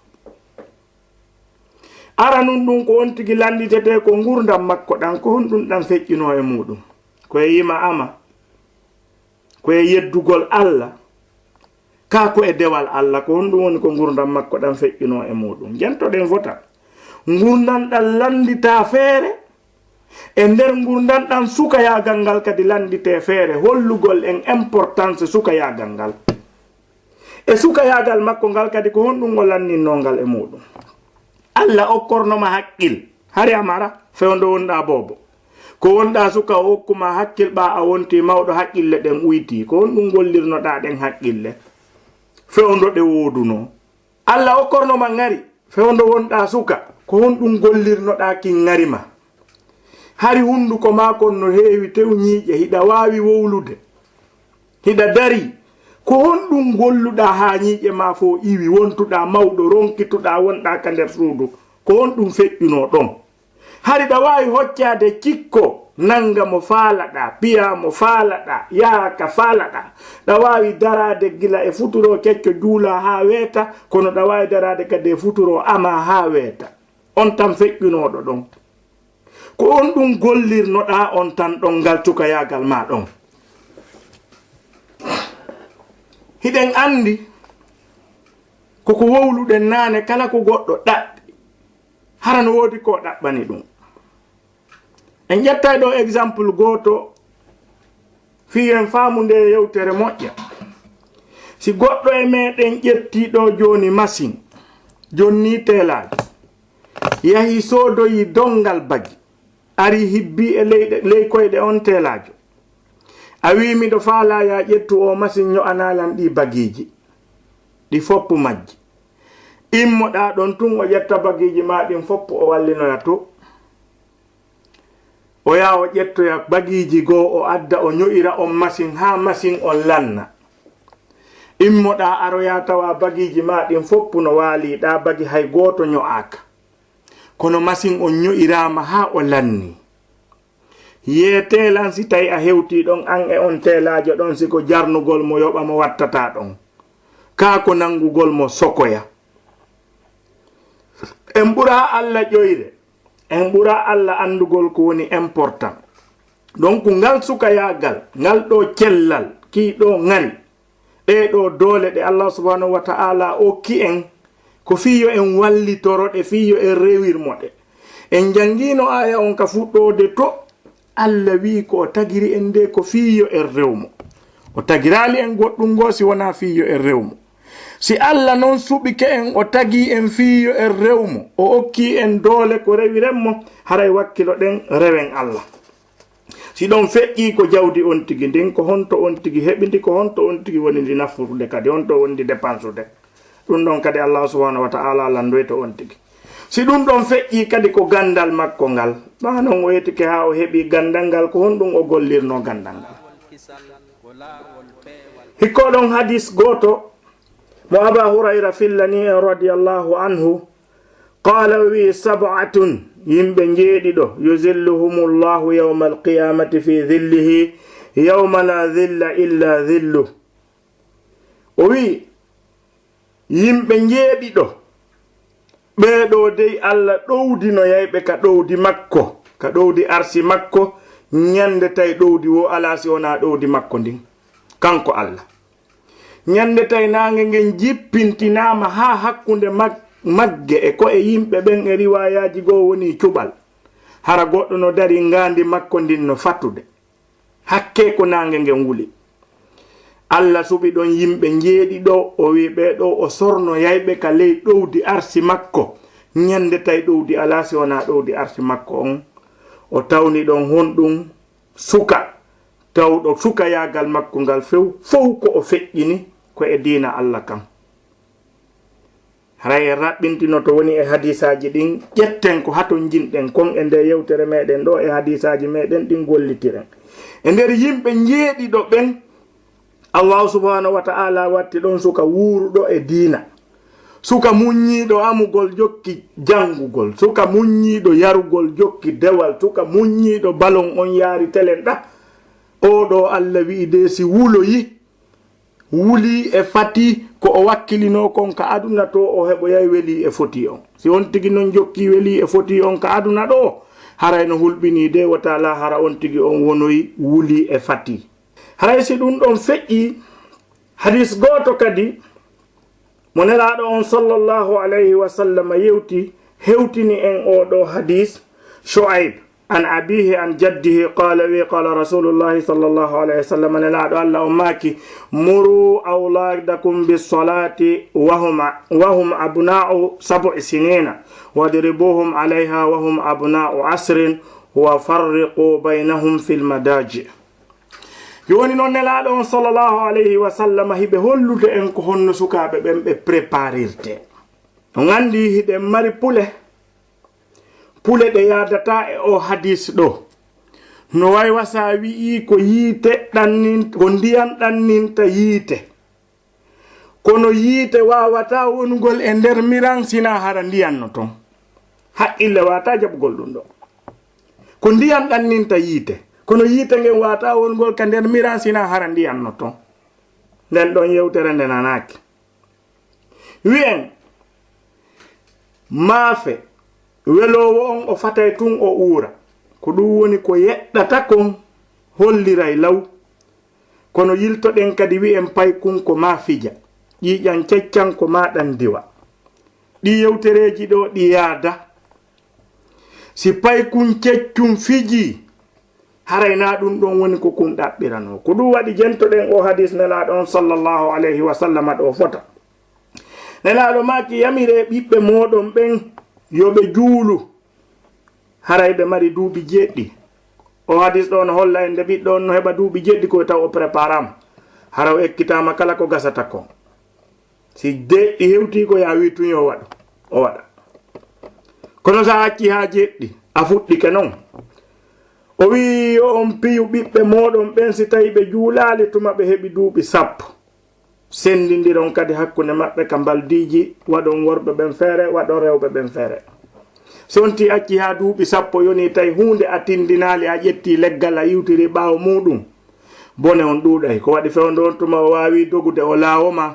Aranun ɗun ko on tigi lannditete ko ngurndan makko ɗan, ko honɗun ɗan feƴƴunoo e muuɗum? Ko e yima ama? Ko e yeddugol Alla? Kaa ko e dewal Alla? Ko honɗun woni ko ngurndan makko ɗan feƴƴunoo e muuɗum? Njentoɗen fota. Ngurndan ɗan lannditaa feere. E nder ngurndan ɗan, sukayaagal ngal kadi lannditee feere, hollugol en importance sukayaagal ngal. E sukayaagal makko ngal kadi, ko honɗun o lanninnoo ngal e muuɗum? Alla okkorno ma haqqil, hari a mara, fewndo wonɗaa boobo. Ko wonɗaa suka, o okku ma haqqil, ɓaa a wontii mawɗo, haqqille ɗen uytii. Ko honɗun gollirnoɗaa ɗen haqqille? Fewndo ɗe woodunoo. Alla okkorno ma ŋari, fewndo wonɗaa suka, ko honɗun gollirnoɗaa kin ŋari ma? Hari hunduko maa kon no heewi tew ɲiiƴe, hiɗa waawi wowlude, hiɗa darii. Ko honɗun golluɗaa haa ɲiiƴe maa fow iwi, wontuɗaa mawɗo, ronkituɗaa, wonɗaa ka nder suudu? Ko honɗun feƴƴunoo ɗon? Hari ɗa waawi hoccaade cikko, nanga mo faalaɗaa, piyaa mo faalaɗaa, yaha ka faalaɗaa. Ɗa waawi daraade gila e futuro kecco juulaa haa weeta, kono ɗa waawi daraade kadi e futuro amaa haa weeta. On tan feƴƴunooɗo ɗon. Ko honɗun gollirnoɗaa on tan ɗon ngal cukayaagal maa ɗon? Hiɗen anndi ko ko wowluɗen naane, kala ko goɗɗo ɗaɓɓi, hara no woodi ko o ɗaɓɓani ɗun. En ƴettay ɗoo exemple gooto, fii yo en faamu ndee yewtere moƴƴa. Si goɗɗo e meɗen ƴettii ɗoo jooni masin, jonnii teelaajo, yahi soodoyi donngal bagi, ari hibbii e ley, ley koyɗe on teelaajo. A wi'i, "Miɗo faalaa yaa ƴettu oo masin ɲo'anaa lan ɗii bagiiji, ɗi foppu majji." Immoɗaa ɗon tun, o ƴetta bagiiji maa ɗin foppu, o wallinoya to. O yaa o ƴettoya bagiiji goo, o adda, o ɲo'ira on masin, haa masin on lanna. Immoɗaa aroyaa tawaa bagiiji maa ɗin foppu no waalii ɗaa bagi, hay gooto ɲo'aaka. Kono masin on ɲo'iraama haa o lannii. Yee teelan si tawi a hewtii ɗon, an e on teelaajo ɗon, si ko jarnugol mo yoɓa mo wattataa ɗon, kaa ko nanngugol mo sokoya. En ɓuraa Alla ƴoyre, en ɓuraa Alla anndugol ko woni important. Donc, ngal sukayaagal, ngal ɗoo cellal, kii ɗoo ŋari, ɗee ɗoo doole ɗe Allah subhanahu wa ta'ala okki en, ko fii yo en wallitoro ɗe, fii yo en rewir mo ɗe. En janngiino aaya on ka fuɗɗoode to, Allah wi'i ko o tagiri en nde ko fii yo en rew mo. O tagiraali en goɗɗun goo si wonaa fii yo en rew mo. Si Allah non suɓike en, o tagii en fii yo en rew mo, o okkii en doole ko rewiren mo, haray wakkiloɗen rewen Allah. Si ɗon feƴƴii ko jawdi on tigi ndin, ko honto on tigi heɓi ndi, ko honto on tigi woni ndi nafude kadi, honto woni ndi depansude? Ɗun ɗon kadi Allah subhanahu wa ta'ala lanndoyto on tigi. Si ɗun ɗon feƴƴii kadi ko ganndal makko ngal, ɓaa non o yetike haa o heɓii ganndal ngal, ko honɗun o gollirnoo ganndal ngal? Hikko ɗon hadis gooto mo Aba Hurayra fillani en radiyallahu anhu, qaala, o wi'i, "Sab'atun, yimɓe njeeɗiɗo, yuzilluhumullahu yawmal qiyamati fi zillihi, yawma la zilla illa zillu." O wi'i, yimɓe njeeɗiɗo, ɓee ɗoo dey Allah ɗowdinoyay ɓe ka ɗowdi makko, ka ɗowdi arsi makko, ɲande tawi ɗowdi woo alaa si wonaa ɗowdi makko ndin, kanko Allah. Ɲande tawi naange ngen jippintinaama haa hakkunde mag-, magge e ko'e yimɓe ɓen e riwaayaaji goo wonii cuɓal. Hara goɗɗo no darii ngaandi makko ndin no fatude. Hakkee ko naange ngen wuli. Alla suɓi ɗon yimɓe njeeɗiɗo, o wi'i ɓee ɗoo o sornoyay ɓe ka ley ɗowdi arsi makko. Ñande tawi ɗowdi alaa si wonaa ɗowdi arsi makko on. O tawni ɗon honɗun? Suka. Tawɗo sukayaagal makko ngal few, fow ko o feƴƴini ko e diina Alla kan. Haray en raɓɓintino to woni e hadiisaaji ɗin, ƴetten ko hatonjinɗen kon e nder yewtere meɗen ɗoo e hadiisaaji meɗen ɗin gollitiren. E nder yimɓe njeeɗiɗo ɓen, Allaahu subhaanahu wa ta'aalaa watti ɗon suka wuuruɗo e diina. Suka muññiiɗo amugol jokki janngugol. Suka muññiiɗo yarugol jokki dewal. Suka muññiiɗo balon on yaari telen ɗa. Oo ɗoo Alla wi'i de si wuloyi, wulii e fatii ko o wakkilinoo kon ka aduna to o heɓoyay welii e fotii on. Si on tigi non jokkii welii e fotii on ka aduna ɗoo, haray no hulɓinii de wota laahara on tigi on wonoyi wulii e fatii. Haray si ɗun ɗon feƴƴii, hadiis gooto kadi mo Nelaaɗo on sallallahu alayhi wa sallam yewti, hewtini en oo ɗoo hadiis, Shu'ayb, an abiihi an jaddihi, qaala, wi, qaala Rasuulullaahi sallallahu alayhi wa sallam, Nelaaɗo Alla on maaki, muru awlaadakum bis-salaati wa hum, wa hum abnaa'u sab'i siniina, wadribuuhum alayhaa wa hum abnaa'u asrin, wa farriquu baynahum fil madaaji'. Jooni non, Nelaaɗo on sallallahu alayhi wa sallam hiɓe hollude en ko honno sukaaɓe ɓen ɓe préparirte. On anndi hiɗen mari pule, pule ɗe yaadataa e oo hadiis ɗoo. No way wa si a wi'ii ko yiite ɗannin-, ko ndiyan ɗanninta yiite. Kono yiite waawataa wonugol e nder miran sinaa hara ndiyan no ton. Haqqille waawataa jaɓugol ɗun ɗoo. Ko ndiyan ɗanninta yiite. Kono yiite ngen waawataa wonugol ka nder miran sinaa hara ndiyan no ton. Nden ɗon yewtere nde nanaaki. Wi'en, maafe, weloowo on o fatay tun o uura. Ko ɗun woni ko yeɗɗata kon holliray law. Kono yiltoɗen kadi wi'en paykun ko maa fija, ƴiiƴan ceccan ko maa ɗan diwa. Ɗii yewtereeji ɗoo ɗi yaada. Si paykun ceccun fijii, haray naa ɗun ɗon woni ko kun ɗaɓɓiranoo. Ko ɗun waɗi jentoɗen oo hadiis Nelaaɗo on sallallahu alayhi wa sallam ɗoo fota. Nelaaɗo maaki, yamiree ɓiɓɓe mooɗon ɓen yo ɓe juulu. Haray ɓe mari duuɓi jeɗɗi. Oo hadiis ɗoo no holla en nde ɓiɗɗo on no heɓa duuɓi jeɗɗi ko taw o préparaama. Hara o ekkitaama kala ko gasata kon. Si deeƴɗi hewtii ko yaa wii tun yo waɗu, o waɗa. Kono si a accii haa jeɗɗi, a fuɗɗike non. O wi'i, yo on piyu ɓiɓɓe mooɗon ɓen si tawii ɓe juulaali tuma ɓe heɓi duuɓi sappo. Senndindiron kadi hakkunde maɓɓe ka mbaldiiji, waɗon worɓe ɓen feere, waɗon rewɓe ɓen feere. Si on tii accii haa duuɓi sappo yonii tawi huunde a tindinaali, a ƴettii leggal a iwtirii ɓaawo muuɗun, bone on ɗuuɗay. Ko waɗi fewndo on tuma o waawii dogude o laawo ma,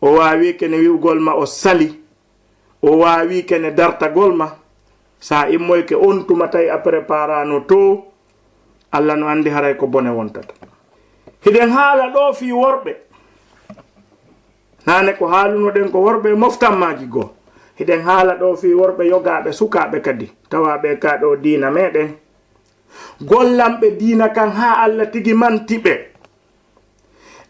o waawii kene wi'ugol ma o sali, o waawii kene dartagol ma. Si a immoyke on tuma tawi a préparaano to, Alla no anndi haray ko bone wontata. Hiɗen haala ɗoo fii worɓe. Naane ko haalunoɗen ko worɓe e moftammaaji goo. Hiɗen haala ɗoo fii worɓe yogaaɓe sukaaɓe kadi, tawaaɓe ka ɗoo diina meɗen. Gollanɓe diina kan haa Alla tigi manti ɓe.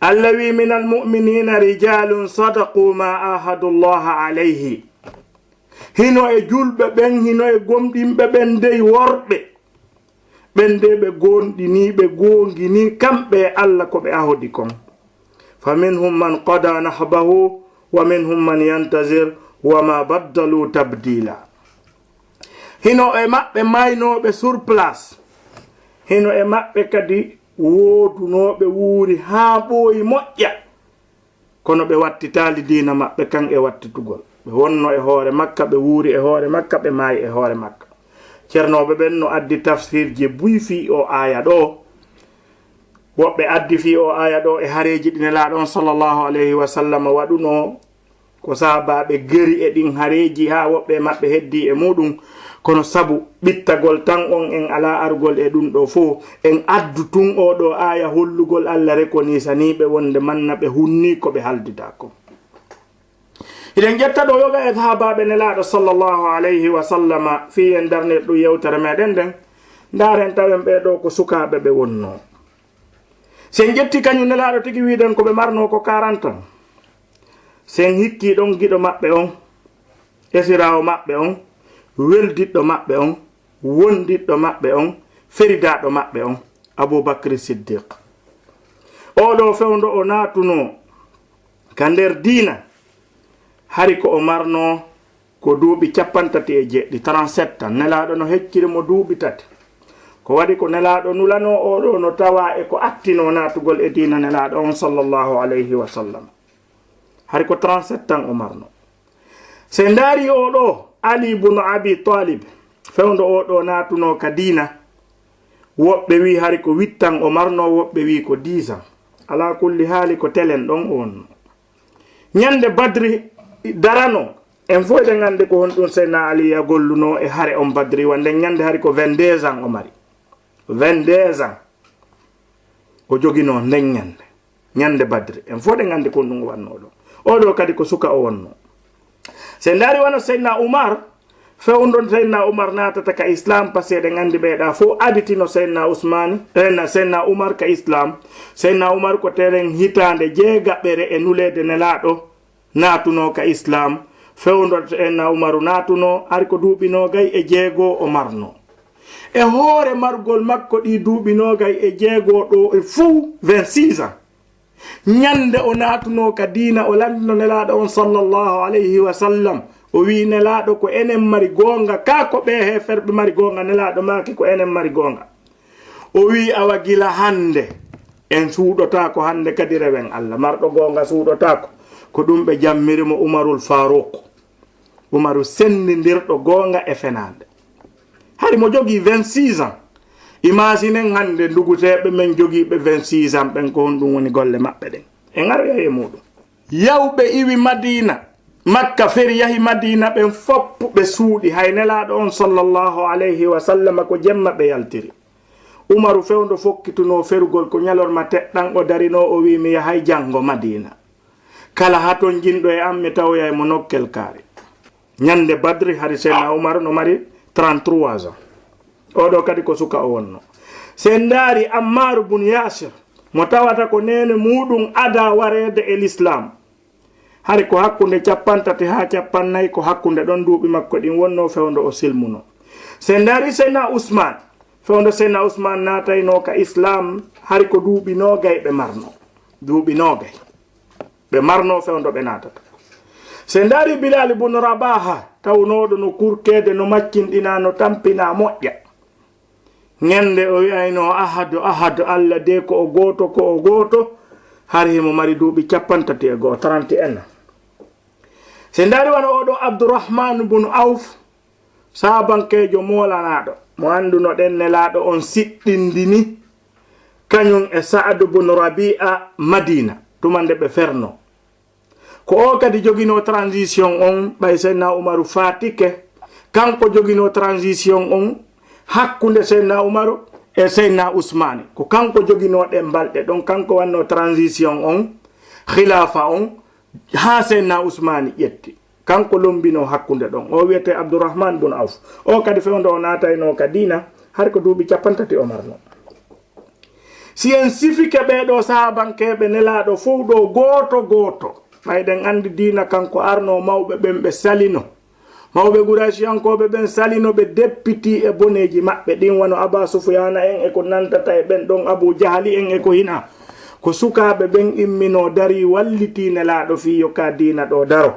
Alla wi'i, "Minal mu'miniina rijaalun sadaquu maa aahadu Llaaha alayhi." Hino e julɓe ɓen, hino e gomɗinɓe ɓen dey worɓe. Ɓen dey ɓe goonɗinii, ɓe goonginii, kamɓe e Alla ko ɓe ahodi kon. "Fa minhum man qadaa nahbahu, wa minhum man yantazir, wa maa baddaluu tabdiila." Hino e maɓɓe maaynooɓe sur place. Hino e maɓɓe kadi woodunooɓe wuuri haa ɓooyi moƴƴa. Kono ɓe wattitaali diina maɓɓe kan e wattitugol. Ɓe wonno e hoore Makka, ɓe wuuri e hoore Makka, ɓe maayi e hoore Makka. Cernooɓe ɓen no addi tafsirji buy fii oo aaya ɗoo. Woɓɓe addi fii oo aaya ɗoo e hareeji ɗi Nelaaɗo on sallallahu alayhi wa sallam waɗunoo. Ko saabaa ɓe geri e ɗin hareeji haa woɓɓe e maɓɓe heddii e muuɗum. Kono sabu ɓittagol tan on, en alaa arugol e ɗum ɗoo fow, en addu tun oo ɗoo aaya hollugol Alla rekoniisanii ɓe wonde manna ɓe hunnii ko ɓe haldidaa kon. Hiɗen ƴetta ɗoo yoga e sahaabaaɓe Nelaaɗo sallallahu alayhi wa sallama fii en darnir ɗum yewtere meɗen nden, ndaaren tawen ɓee ɗoo ko sukaaɓe ɓe wonnoo. Si en ƴetti kañum Nelaaɗo tigi wi'uɗen ko ɓe marnoo ko quarante ans. Si en hikkii ɗon giɗo maɓɓe on, esiraawo maɓɓe on, weldiɗɗo maɓɓe on, wondiɗɗo maɓɓe on, feridaaɗo maɓɓe on, Abuu Bakri Siddiq. Oo ɗoo fewndo o naatunoo ka nder diina, hari ko o marnoo ko duuɓi cappanɗe tati e jeeɗiɗi, trente-sept ans. Nelaaɗo no hecciri mo duuɓi tati. Ko waɗi ko Nelaaɗo nulanoo oo ɗoo no tawaa e ko attinoo naatugol e diina Nelaaɗo on sallallahu alayhi wa sallam. Hari ko trente-sept ans o marnoo. Si en ndaari oo ɗoo, Ali ibn Abi Talib, fewndo oo ɗoo naatunoo ka diina, woɓɓe wi'i hari ko huit ans o marnoo, woɓɓe wi'i ko dix ans. Alaa kulli haali ko telen ɗon o wonnoo. Ñande Badri daranoo, en fow eɗen anndi ko honɗun Seydina Ali ya gollunoo e hare on Badri, wa nden ñande hari ko vingt-deux ans o mari. Vingt-deux ans o joginoo nden ñande. Ñande Badri. En fow eɗen anndi ko honɗun o wannoo ɗon. Oo ɗoo kadi ko suka o wonnoo. Si en ndaari wano Seydina Umar, fewndo Seydina Umar naatata ka Islaam, parce que eɗen anndi ɓee ɗaa fow aditi no Seydina Usmaani, eh, na Seydina Umar ka Islaam. Seydina Umar ko telen hitaande jeegaɓere e nuleede Nelaaɗo naatunoo ka Islaam. Fewndo Seydina Umaru naatunoo, hari ko duuɓi noogay e jeego o marnoo. E hoore margol makko ɗii duuɓi noogay e jeego ɗoo e fow, vingt-six ans. Ñande o naatunoo ka diina, o landino Nelaaɗo on sallallahu alayhi wa sallam. O wi'i, "Nelaaɗo, ko enen mari goonga, kaa ko ɓee heeferɓe mari goonga?" Nelaaɗo maaki, "Ko enen mari goonga." O wi'i, "Awa gila hande, en suuɗotaako, hande kadi rewen Alla. Marɗo goonga suuɗotaako." Ko ɗum ɓe jammiri mo Umarul Faaruq. Umaru senndindirɗo goonga e fenaande. Hari mo jogii vingt-six ans. Imaasinen hannde nduguteeɓe men jogiiɓe vingt-six ans ɓen, ko honɗum woni golle maɓɓe ɗen? En aroyay e muuɗum. Yawɓe iwi Madiina, Makka feri yahi Madiina, ɓen fow ɓe suuɗi, hay Nelaaɗo on sallallahu alayhi wa sallam ko jemma ɓe yaltiri. Umaru fewndo fokkitunoo ferugol ko ñalorma teɗɗan o darinoo, o wi'i, "Mi yahay janngo Madiina. Kala hatonjinɗo e an, mi tawoyay mo nokkel kaari." Ñande Badri, hari Seydina Umar no mari trente-trois ans. Oo ɗoo kadi ko suka o wonnoo. Si en ndaari Ammaaru bun Yaasir, mo tawata ko neene muuɗum adaa wareede e Lislaam. Hari ko hakkunde cappanɗe tati haa cappanɗe nayi, ko hakkunde ɗon duuɓi makko ɗin wonnoo fewndo o silmunoo. Si en ndaari Seydina Usmaan, fewndo Seydina Usmaan naataynoo ka Islaam, hari ko duuɓi noogay ɓe marnoo. Duuɓi noogay. Ɓe marnoo fewndo ɓe naatata. Si en ndaari Bilaal ibn Rabaaha, tawnooɗo no kurkeede, no maccinɗinaa, no tampinaa moƴƴa. Ñande o wi'aynoo, "Ahadu, ahadu, Alla de ko o gooto, ko o gooto," hari himo mari duuɓi cappanɗe tati e go'o, trente et un. Si en ndaari wano oo ɗoo Abdurrahmaan bun Awf, saabankeejo moolanaaɗo, mo anndunoɗen Nelaaɗo on siɗɗindini, kañum e Sa'ad bun Rabi'a Madiina, tuma nde ɓe fernoo. Ko o kadi joginoo transition on, ɓay Seydina Umaru faatike, kanko joginoo transition on hakkunde Seydina Umaru e Seydina Usmaani. Ko kanko joginoo ɗen balɗe ɗon, kanko wannoo transition on, khilaafa on, haa Seydina Usmaani ƴetti. Kanko lombinoo hakkunde ɗon. O wi'etee Abdurrahman bun Awf. O kadi fewndo o naataynoo ka diina, hari ko duuɓi cappanɗe tati o marnoo. Si en sifike ɓee ɗoo sahaabankeeɓe Nelaaɗo fow ɗoo gooto gooto, ɓay ɗen anndi diina kanko arnoo, mawɓe ɓen ɓe salino. Mawɓe Qurayshiyankooɓe ɓen salino, ɓe deppitii e boneeji maɓɓe ɗin, wano Abaa Sufyaana en e ko nantata e ɓen ɗon, Abuu Jahali en e ko hinaa. Ko sukaaɓe ɓen imminoo darii wallitii Nelaaɗo fii yo ka diina ɗoo daro.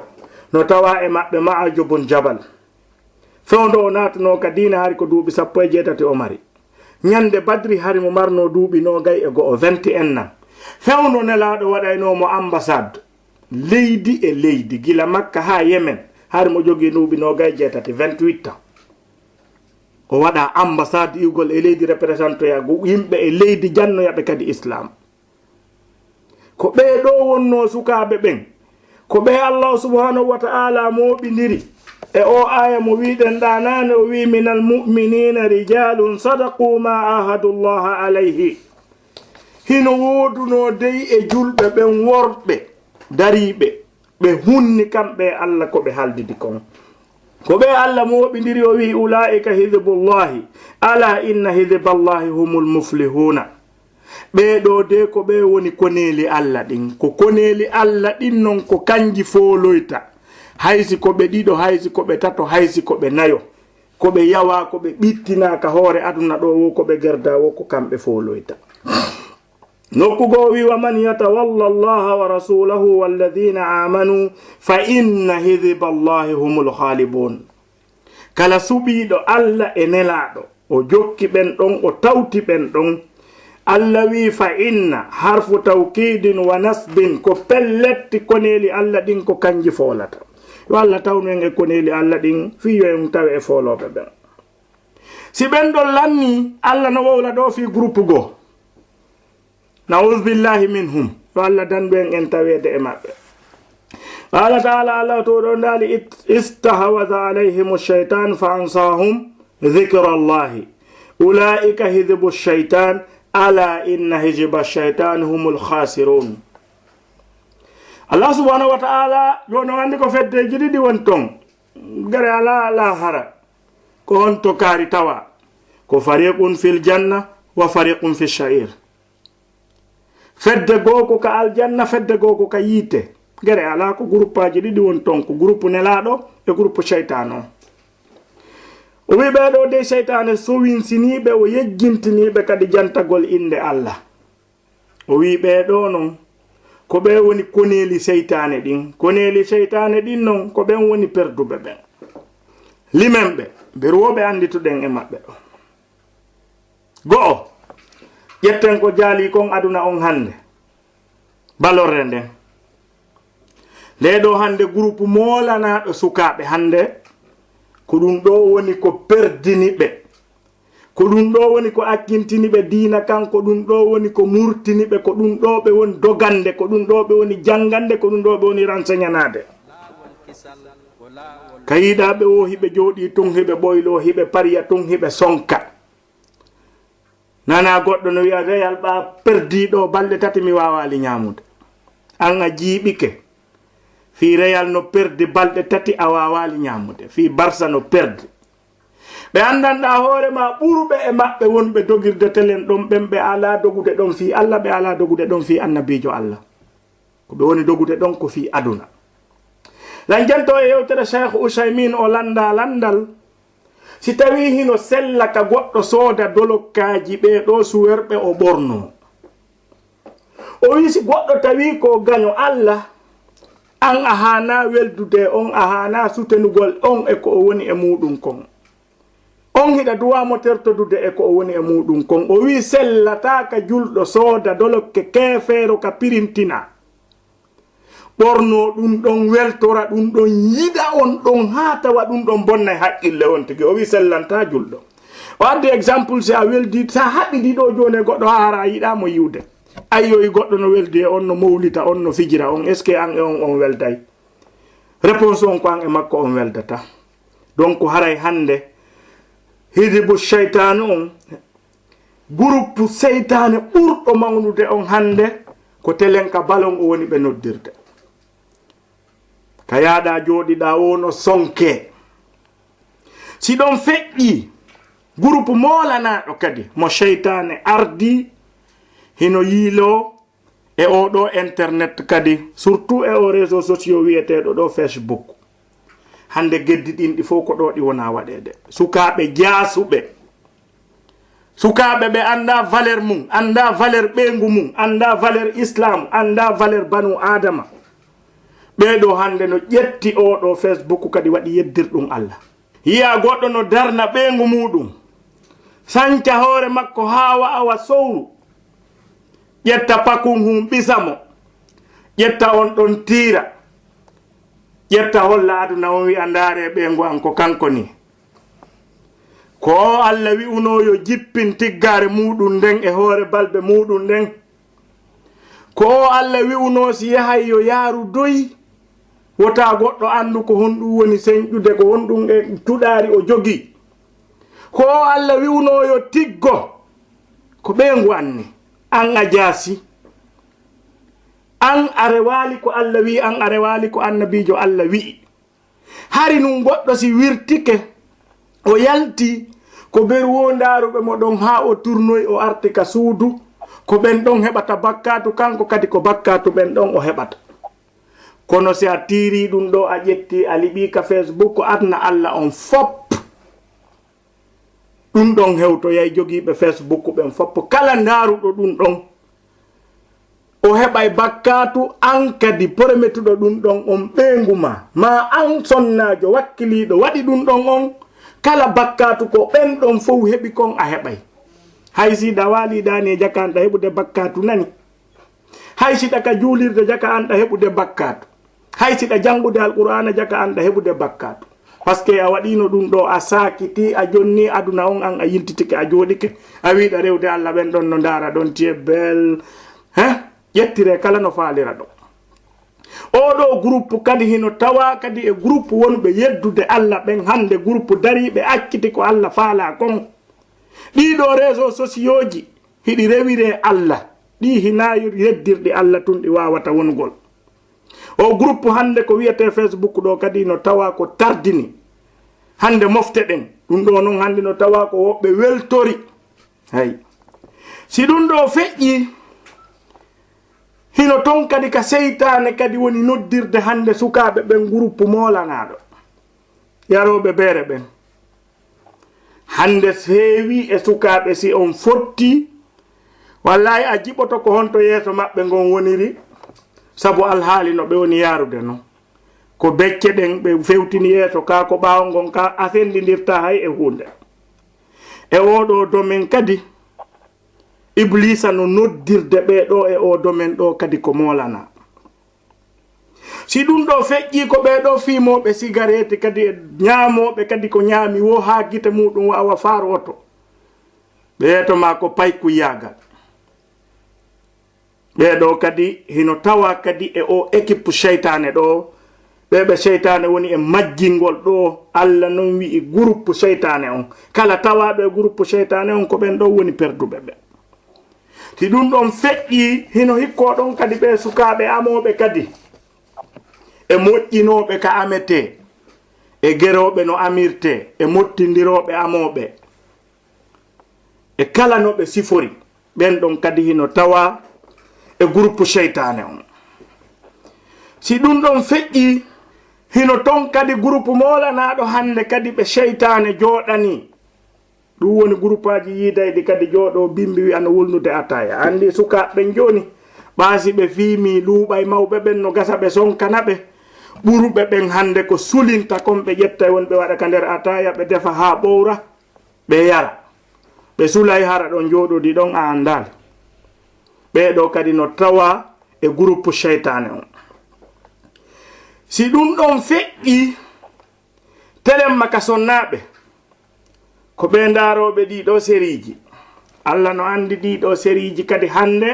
No tawaa e maɓɓe Ma'azu bun Jabal. Fewndo o naatunoo ka diina hari ko duuɓi sappo e jeetati o mari. Ñande Badri hari mo marnoo duuɓi noogay e go'o, vingt et un ans. Fewndo Nelaaɗo waɗaynoo mo ambassade leydi e leydi, gila Makka haa Yemen, hari mo jogii duuɓi noogay e jeetati, vingt-huit ans. O waɗa ambassade iwgol e leydi, représentoya yimɓe e leydi, jannoya ɓe kadi Islaam. Ko ɓee ɗoo wonnoo sukaaɓe ɓen. Ko ɓe Allaahu subhaanahu wa ta'aalaa mooɓindiri e oo aaya mo wi'ɗen ɗaa naane, o wi'i, "Minal mu'miniina rijaalun sadaquu maa aahadullaaha alayhi." Hino woodunoo dey e julɓe ɓen worɓe dariiɓe, Ɓe hunni kamɓe e Alla ko ɓe haldidi kon. Ko ɓe Alla mooɓindiri, o wi'i, "Ulaa'ika hizbullahi, alaa inna hizballahi humul muflihuuna." Ɓee ɗoo de ko ɓe woni koneeli Alla ɗin. Ko koneeli Alla ɗin non ko kanji fooloyta. Hay si ko ɓe ɗiɗo, hay si ko ɓe tato, hay si ko ɓe nayo. Ko ɓe yawaa, ko ɓe ɓittinaa ka hoore aduna ɗoo woo, ko ɓe gerdaa woo, ko kamɓe fooloyta. Nokku goo o wi'i, "Wa man yatawalla Allaha wa rasulahu walladhina amanu fa inna hizballahi humul ghalibun." Kala suɓiiɗo Alla e Nelaaɗo, o jokki ɓen ɗon, o tawti ɓen ɗon. Alla wi'i, "Fa inna," harfu tawkiidin wa nasbin, ko pelletti koneeli Alla ɗin ko kanji foolata. Yo Alla tawnu en e koneeli Alla ɗin, fii yo en tawe e foolooɓe ɓen. Si ɓen ɗon lanni, Alla no wowla ɗoo fii groupe goo. Na'udhu billahi minhum. Yo Alla dandu en en taweede e maɓɓe. Qala ta'ala, Alla to ɗon daali, "It-, istahwadha alayhimu shaytan fa ansahum dhikrallahi. Ulaika hizbu shaytan, ala inna hizba shaytan humul khasirun." Alla subhanahu wa ta'ala, jooni on andi ko feddeeji ɗiɗi woni ton. Gere alaa, alaa hara. Ko honto kaari tawa? Ko fariqun fil janna wa fariqun fis sa'ir. Fedde goo ko ka aljanna, fedde goo ko ka yiite. Gere alaa, ko guruppaaji ɗiɗi woni ton, ko guruppu Nelaaɗo e guruppu seytaane on. O wi'i ɓee ɗoo dey seytaane sowinsiniiɓe, o yejjintiniiɓe kadi jantagol innde Alla. O wi'i ɓee ɗoo non, ko ɓe woni koneeli seytaane ɗin. Koneeli seytaane ɗin non, ko ɓen woni perduɓe ɓen. Limen ɓe, mberu wo ɓe anndituɗen e maɓɓe ɗoo. Go'o, ƴetten ko jaalii kon aduna on hannde. Balorre nden. Ndee ɗoo hannde gurupu moolanaaɗo sukaaɓe hannde, ko ɗum ɗoo woni ko perdini ɓe. Ko ɗum ɗoo woni ko accintini ɓe diina kan, ko ɗum ɗoo woni ko murtini ɓe, ko ɗum ɗoo ɓe woni dogande, ko ɗum ɗoo ɓe woni janngande, ko ɗum ɗoo ɓe woni ranseɲanaade. Ka yiɗaa ɓe woo hiɓe jooɗii tun, hiɓe ɓoyloo, hiɓe pariya tun, hiɓe sonka. Nanaa goɗɗo no wi'a, "Real ɓaa perdii ɗoo balɗe tati mi waawaali ɲaamude." An a jiiɓike. Fii Real no perdi balɗe tati a waawaali ɲaamude. Fii Barsa no perdi. Ɓe anndanɗaa hoore maa ɓuruɓe e maɓɓe wonɓe dogirde telen ɗon, ɓen ɓe alaa dogude ɗon fii Alla, ɓe alaa dogude ɗon fii Annabiijo Alla. Ko ɓe woni dogude ɗon ko fii aduna. Lan janto e yewtere Cheikh Usaymin o lannda lanndal. Si tawii hino sella ka goɗɗo sooda dolokkaaji ɓee ɗoo suwerɓe o ɓornoo. O wi'i si goɗɗo tawii ko gaɲo Alla, an a haanaa weldude e on, a haanaa sutenugol on e ko o woni e muuɗum kon. On hiɗa duwaa mo tertodude e ko o woni e muuɗum kon. O wi'i sellataa ka julɗo sooda dolokke keefeero ka pirintina. Ɓornoo ɗum ɗon, weltora ɗum ɗon, yiɗa on ɗon, haa tawa ɗum ɗon bonnay haqqille on tigi. O wi'i sellantaa julɗo. O addi exemple, si a weldi, si a haɓidi ɗoo jooni e goɗɗo haa hara a yiɗaa mo yi'ude. Ayyo, e goɗɗo no weldi e on, no mowlita on, no fijira on, est-ce que an e on on welday? Réponse on ko an e makko on weldata. Donc haray hannde, hidibu seytaanu on, groupe seytaane ɓurɗo mawnude on hannde, ko telenka balon o woni ɓe noddirde. Ka yaaɗaa jooɗiɗaa woo no sonkee. Si ɗon feƴƴii, groupe moolanaaɗo kadi, mo seytaane ardii, hino yiiloo e oo ɗoo internet kadi, surtout e oo réseaux sociaux wi'eteeɗo ɗoo Facebook. Hannde geddi ɗin ɗi fow ko ɗoo ɗi wonaa waɗeede. Sukaaɓe jaasuɓe. Sukaaɓe ɓe anndaa valeur mum, anndaa valeur ɓeyngu mum, anndaa valeur Islam, anndaa valeur banu Aadama. Ɓee ɗoo hannde no ƴetti oo ɗoo Facebook kadi waɗi yeddirɗum Alla. Yi'aa goɗɗo no darna ɓeyngu muuɗum, sanca hoore makko haa wa'awa sowru, ƴetta pakun hun ɓisa mo, ƴetta on ɗon tiira, ƴetta holla aduna on wi'a, "Ndaaree ɓeyngu an ko kanko nii." Ko oo Alla wi'unoo yo jippin tiggaare muuɗum nden e hoore balbe muuɗum nden. Ko oo Alla wi'unoo si yahay yo yaaru doy, wota goɗɗo anndu ko honɗum woni senƴude, ko honɗum e tuɗaari o jogii. Ko oo Alla wi'unoo yo tiggo, ko ɓeyngu an nii, an a jaasi. An a rewaali ko Alla wi'i, an a rewaali ko Annabiijo Alla wi'i. Hari nun goɗɗo si wirtike, o yalti, ko beru woo ndaaruɓe mo ɗon haa o turnoy, o arti ka suudu, ko ɓen ɗon heɓata bakkaatu, kanko kadi ko bakkaatu ɓen ɗon o heɓata. Kono si a tiirii ɗun ɗoo, a ƴettii, a liɓii ka Facebook, aduna Alla on fow, ɗun ɗon hewtoyay jogiiɓe Facebook ɓen fow. Kala ndaaruɗo ɗun ɗon, o heɓay bakkaatu, an kadi porometuɗo ɗun ɗon on ɓeyngu maa, maa an sonnaajo wakkiliiɗo waɗi ɗun ɗon on, kala bakkaatu ko ɓen ɗon fow heɓi kon a heɓay. Hay si ɗa waaliiɗaani e jaka an ɗa heɓude bakkaatu nani. Hay si ɗa ka juulirde jaka an ɗa heɓude bakkaatu. Hay si ɗa jangude Alqur'aana jaka an ɗa heɓude bakkaatu. Parce que a waɗiino ɗun ɗoo, a saakitii, a jonnii aduna on, an a yiltitike, a jooɗike, a wi'i ɗa rewde Alla, ɓen ɗon no ndaara ɗon, tu es belle. Hein? Ƴettire kala no faalira ɗon. Oo ɗoo groupe kadi hino tawaa kadi e groupe wonɓe yeddude Alla ɓen, hande groupe dariiɓe acciti ko Alla faalaa kon. Ɗii ɗoo réseaux sociaux ji hiɗi rewiree Alla, ɗii hinaa yeddirɗi Alla tun ɗi waawata wonugol. Oo groupe hande ko wi'etee Facebook ɗoo kadi no tawaa ko tardini hande mofte ɗen. Ɗun ɗoo non hande no tawaa ko woɓɓe weltori. Hay. Si ɗun ɗoo feƴƴii, hino ton kadi ka seytaane kadi woni noddirde hande sukaaɓe ɓen groupe moolanaaɗo. Yarooɓe beere ɓen. Hande heewii e sukaaɓe, si on fottii, wallaahi a jiɓoto ko honto yeeso maɓɓe ngon woniri, sabu alhaali no ɓe woni yaarude non. Ko becce ɗen ɓe fewtini yeeso kaa, ko ɓaawo ngon kaa, a senndindirtaa hay e huunde. E oo ɗoo domaine kadi, Ibliisa no noddirde ɓee ɗoo e oo domaine ɗoo kadi ko moolanaa. Si ɗun ɗoo feƴƴii, ko ɓee ɗoo fiimooɓe sigareeti kadi e ñaamooɓe kadi ko ñaami woo haa gite muuɗun wawa faaroto. Ɓe yeeto maa ko paykuyaagal. Ɓee ɗoo kadi hino tawaa kadi e oo équipe seytaane ɗoo. Ɓee ɓe seytaane woni e majjingol ɗoo. Alla non wi'i groupe seytaane on. Kala tawaaɗo e groupe seytaane on, ko ɓen ɗon woni perduɓe ɓe. Si ɗun ɗon feƴƴii, hino hikkoo ɗon kadi ɓee sukaaɓe amooɓe kadi, e moƴƴinooɓe ka ametee, e gerooɓe no amirtee, e mottindirooɓe amooɓe, e kala no ɓe sifori, ɓen ɗon kadi hino tawaa e groupe seytaane on. Si ɗun ɗon feƴƴii, hino ton kadi groupe moolanaaɗo hande kadi ɓe seytaane jooɗanii. Ɗun woni guruppaaji yiidayɗi kadi jooɗoo bimbi wi'a no wulnude ataaya. A anndi sukaaɓe ɓen jooni, ɓaa si ɓe fiimii luuɓay mawɓe ɓen no gasa ɓe sonkana ɓe. Ɓuruɓe ɓen hande ko sulinta kon ɓe ƴettay woni ɓe waɗa ka nder ataaya, ɓe defa haa ɓowra, ɓe yara. Ɓe sulay hara ɗon jooɗodi ɗon a anndaali. Ɓee ɗoo kadi no tawaa e guruppu seytaane on. Si ɗun ɗon feƴƴii, telemma ka sonnaaɓe, ko ɓee ndaarooɓe ɗii ɗoo seriiji. Alla no anndi ɗii ɗoo seriiji kadi hande,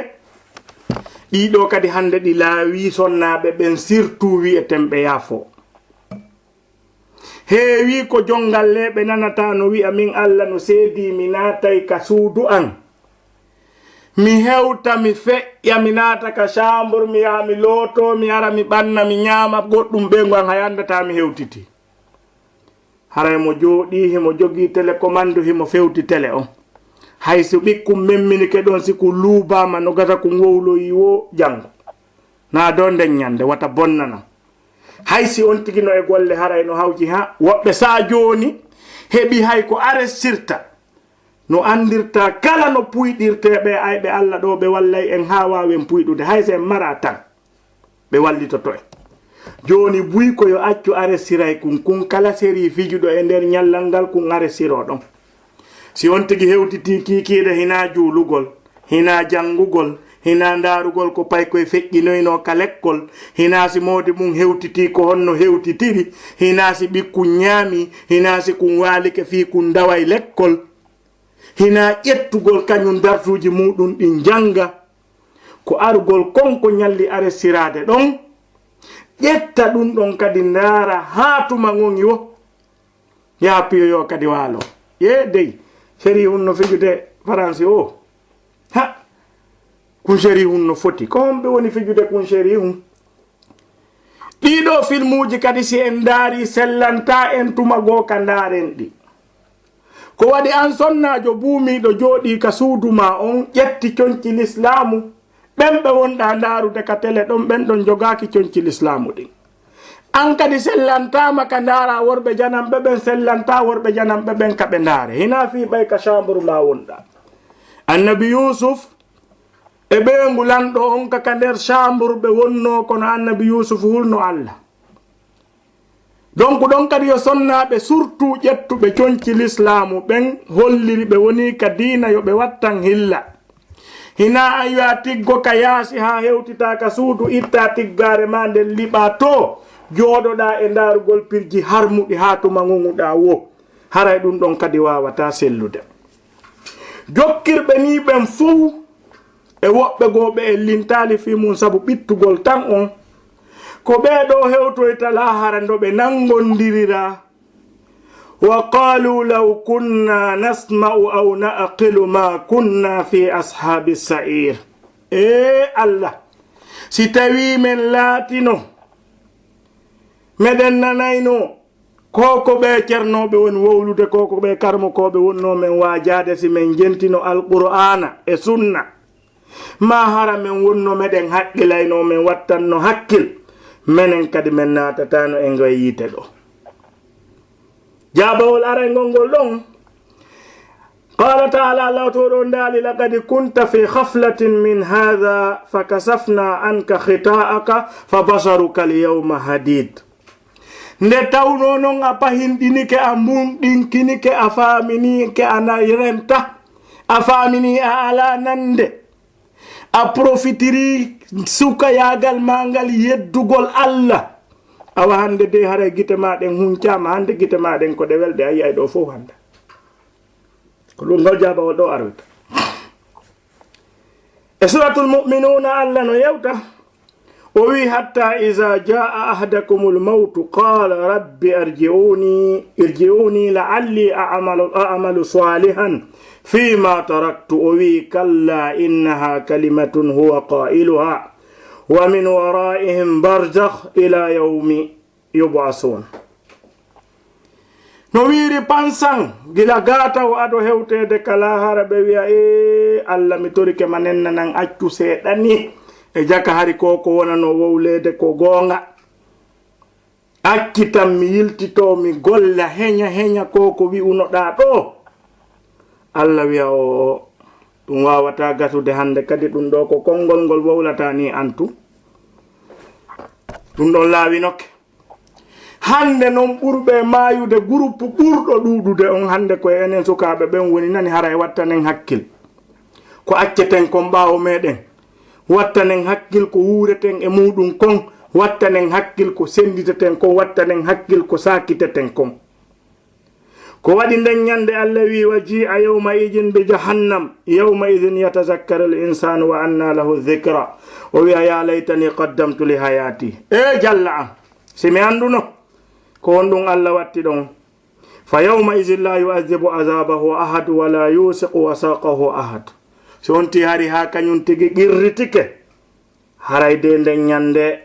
ɗii ɗoo kadi hande ɗi laawii sonnaaɓe ɓen, surtout wi'etenɓe yaafo. Heewii ko jongalleeɓe nanata no wi'a, "Min Alla no seedii, mi naatay ka suudu an. Mi hewta, mi feƴƴa, mi naata ka chambre, mi yaha, mi lootoo, mi ara, mi ɓanna, mi ñaama goɗɗun ɓeyngu an, hay anndataa mi hewtitii." Haray mo jooɗii, himo jogii télécommande, himo fewti télé on. Hay si ɓikkun memminike ɗon, si kun luubaama, no gasa kun wowloyii woo janngo. Naa doo nden ñande, wata bonnana. Hay si on tigi no e golle, haray no hawji, haa woɓɓe saa jooni heɓi hay ko arrestirta. No anndirtaa kala no puyɗirtee ɓee ayɓe Alla ɗoo, ɓe wallay en haa waawen puyɗude, hay si en maraa tan. Ɓe wallitoto en. Jooni buy ko yo accu arrestiray kun, kun kala serii fijuɗo e nder ñallal ngal kun arrestiroo ɗon. Si on tigi hewtitii kiikiiɗe, hinaa juulugol, hinaa janngugol, hinaa ndaarugol ko paykoy feƴƴinoynoo ka lekkol, hinaa si moodi mun hewtitii ko honno hewtitiri, hinaa si ɓikkun ñaamii, hinaa si kun waalike fii kun ndaway lekkol, hinaa ƴettugol kañun darsuuji muuɗun ɗin jannga, ko arugol kon ko ñalli arrestiraade ɗon, ƴetta ɗun ɗon kadi ndaara haa tuma ŋoŋi woo. Yaha piyoyoo kadi waaloo. Yee dey, serii un no fijude Faransi oo. Ha! Kunsherihun no foti. Ko homɓe woni fijude Kunsherihun? Ɗii ɗoo filmuuji kadi, si en ndaarii, sellantaa en tuma goo ka ndaaren ɗi. Ko waɗi an sonnaajo buumiiɗo jooɗii ka suudu maa on, ƴetti conci lislaamu, ɓen ɓe wonɗaa ndaarude ka tele ɗon, ɓen ɗon jogaaki conci lislaamu ɗin. An kadi sellantaama ka ndaaraa worɓe jananɓe ɓen, sellantaa worɓe jananɓe ɓen ka ɓe ndaare. Hinaa fii ɓay ka chambre maa wonɗaa. Annabi Yuusuf e ɓeyngu lanɗo on ka, ka nder chambre ɓe wonnoo, kono Annabi Yuusuf hulno Alla. Donc, ɗon kadi yo sonnaaɓe, surtout ƴettuɓe conci lislaamu ɓen, holliri ɓe wonii ka diina, yo ɓe wattan hilla. Hinaa an yo a tiggo ka yaasi haa hewtitaa ka suudu, ittaa tiggaare maa nden liɓaa too, jooɗoɗaa e ndaarugol pirji harmuɗi haa tuma ŋoŋuɗaa woo. Haray ɗun ɗon kadi waawataa sellude. Jokkirɓe nii ɓen fow e woɓɓe goo ɓe en lintaali fii mun sabu ɓittugol tan on. Ko ɓee ɗoo hewtoyta laahara ndo ɓe nanngondirira. Wa qaaluu law kunnaa nasma'u aw na'qilu maa kunnaa fii ashaabi sa'iir. Ee Alla, si tawii men laatino meɗen nanaynoo, ko ko ɓee cernooɓe woni wowlude, ko ko ɓee karmokooɓe wonnoo men waajaade, si men jentino Alqur'aana e Sunna, maa hara men wonno meɗen haqqilaynoo, men wattanno hakkil, menen kadi men naatataano e ngoye yiite ɗoo. Jaabawol arayngol ngol ɗon. Qaala ta'aala, Alla to ɗon daali, laqad kunta fi ghaflatin min haadha fakashafna anka ghitaa'aka fabasaruka al-yawma hadiid. Nde tawnoo non a pahinɗinike, a mbunɗinkinike, a faaminike a na-, renta, a faaminii a alaa nande, a profitirii sukayaagal maa ngal yeddugol Alla. Awa hande dey haray gite maa ɗen huncaama, hande gite maa ɗen ko ɗe welɗe a yi'ay ɗoo fow hande. Ko ɗun ngal jaabawol ɗoo arwita. E Suuratul Mu'minuuna, Alla no yewta, o wi'i, "Hattaa izaa jaa'a ahadakumul mawtu qaala rabbi irji'uunii, irji'uunii la'allii a'malu, a'malu saalihan fiimaa taraktu." O wi'i, "Kallaa innahaa kalimatun huwa qaa'iluhaa wa min waraa'ihim barzakh ilaa yawmi yub'asuun." No wiiri pansan, gila gata o ado hewteede ka laahara, ɓe wi'a, "Ee, Alla, mi torike ma, nennanan, accu seeɗa ni e jaka, hari ko ko wonanoo wowleede ko goonga. Accitan mi yiltitoo, mi golla, heña, heña ko ko wi'unoɗaa ɗoo." Alla wi'a, "Oo, ɗun waawataa gasude hande kadi, ɗun ɗoo ko konngol ngol wowlataa nii antu. Ɗun ɗon laawinoke." Hande non ɓurɓe maayude, gurupu ɓurɗo ɗuuɗude on hande ko e enen sukaaɓe ɓen woni, nani haray wattanen hakkil ko acceten kon ɓaawo meɗen, wattanen hakkil ko wuureten e muuɗun kon, wattanen hakkil ko senditeten kon, wattanen hakkil ko saakiteten kon. Ko waɗi nden ñande Alla wi'i, "Wa jii'a yawma idin bi jahannam, yawma idin yatazakkaru al insaanu wa anna lahu dhikra." O wi'a, "Ya laytani qaddamtu li hayati." E jalla an, si mi anduno ko honɗun Alla watti ɗon. "Fa yawma idin la yu'adhibu adhabahu ahad wa la yusiqu wasaqahu ahad." Si on ti hari haa kañun tigi qirritike, haray de nden ñande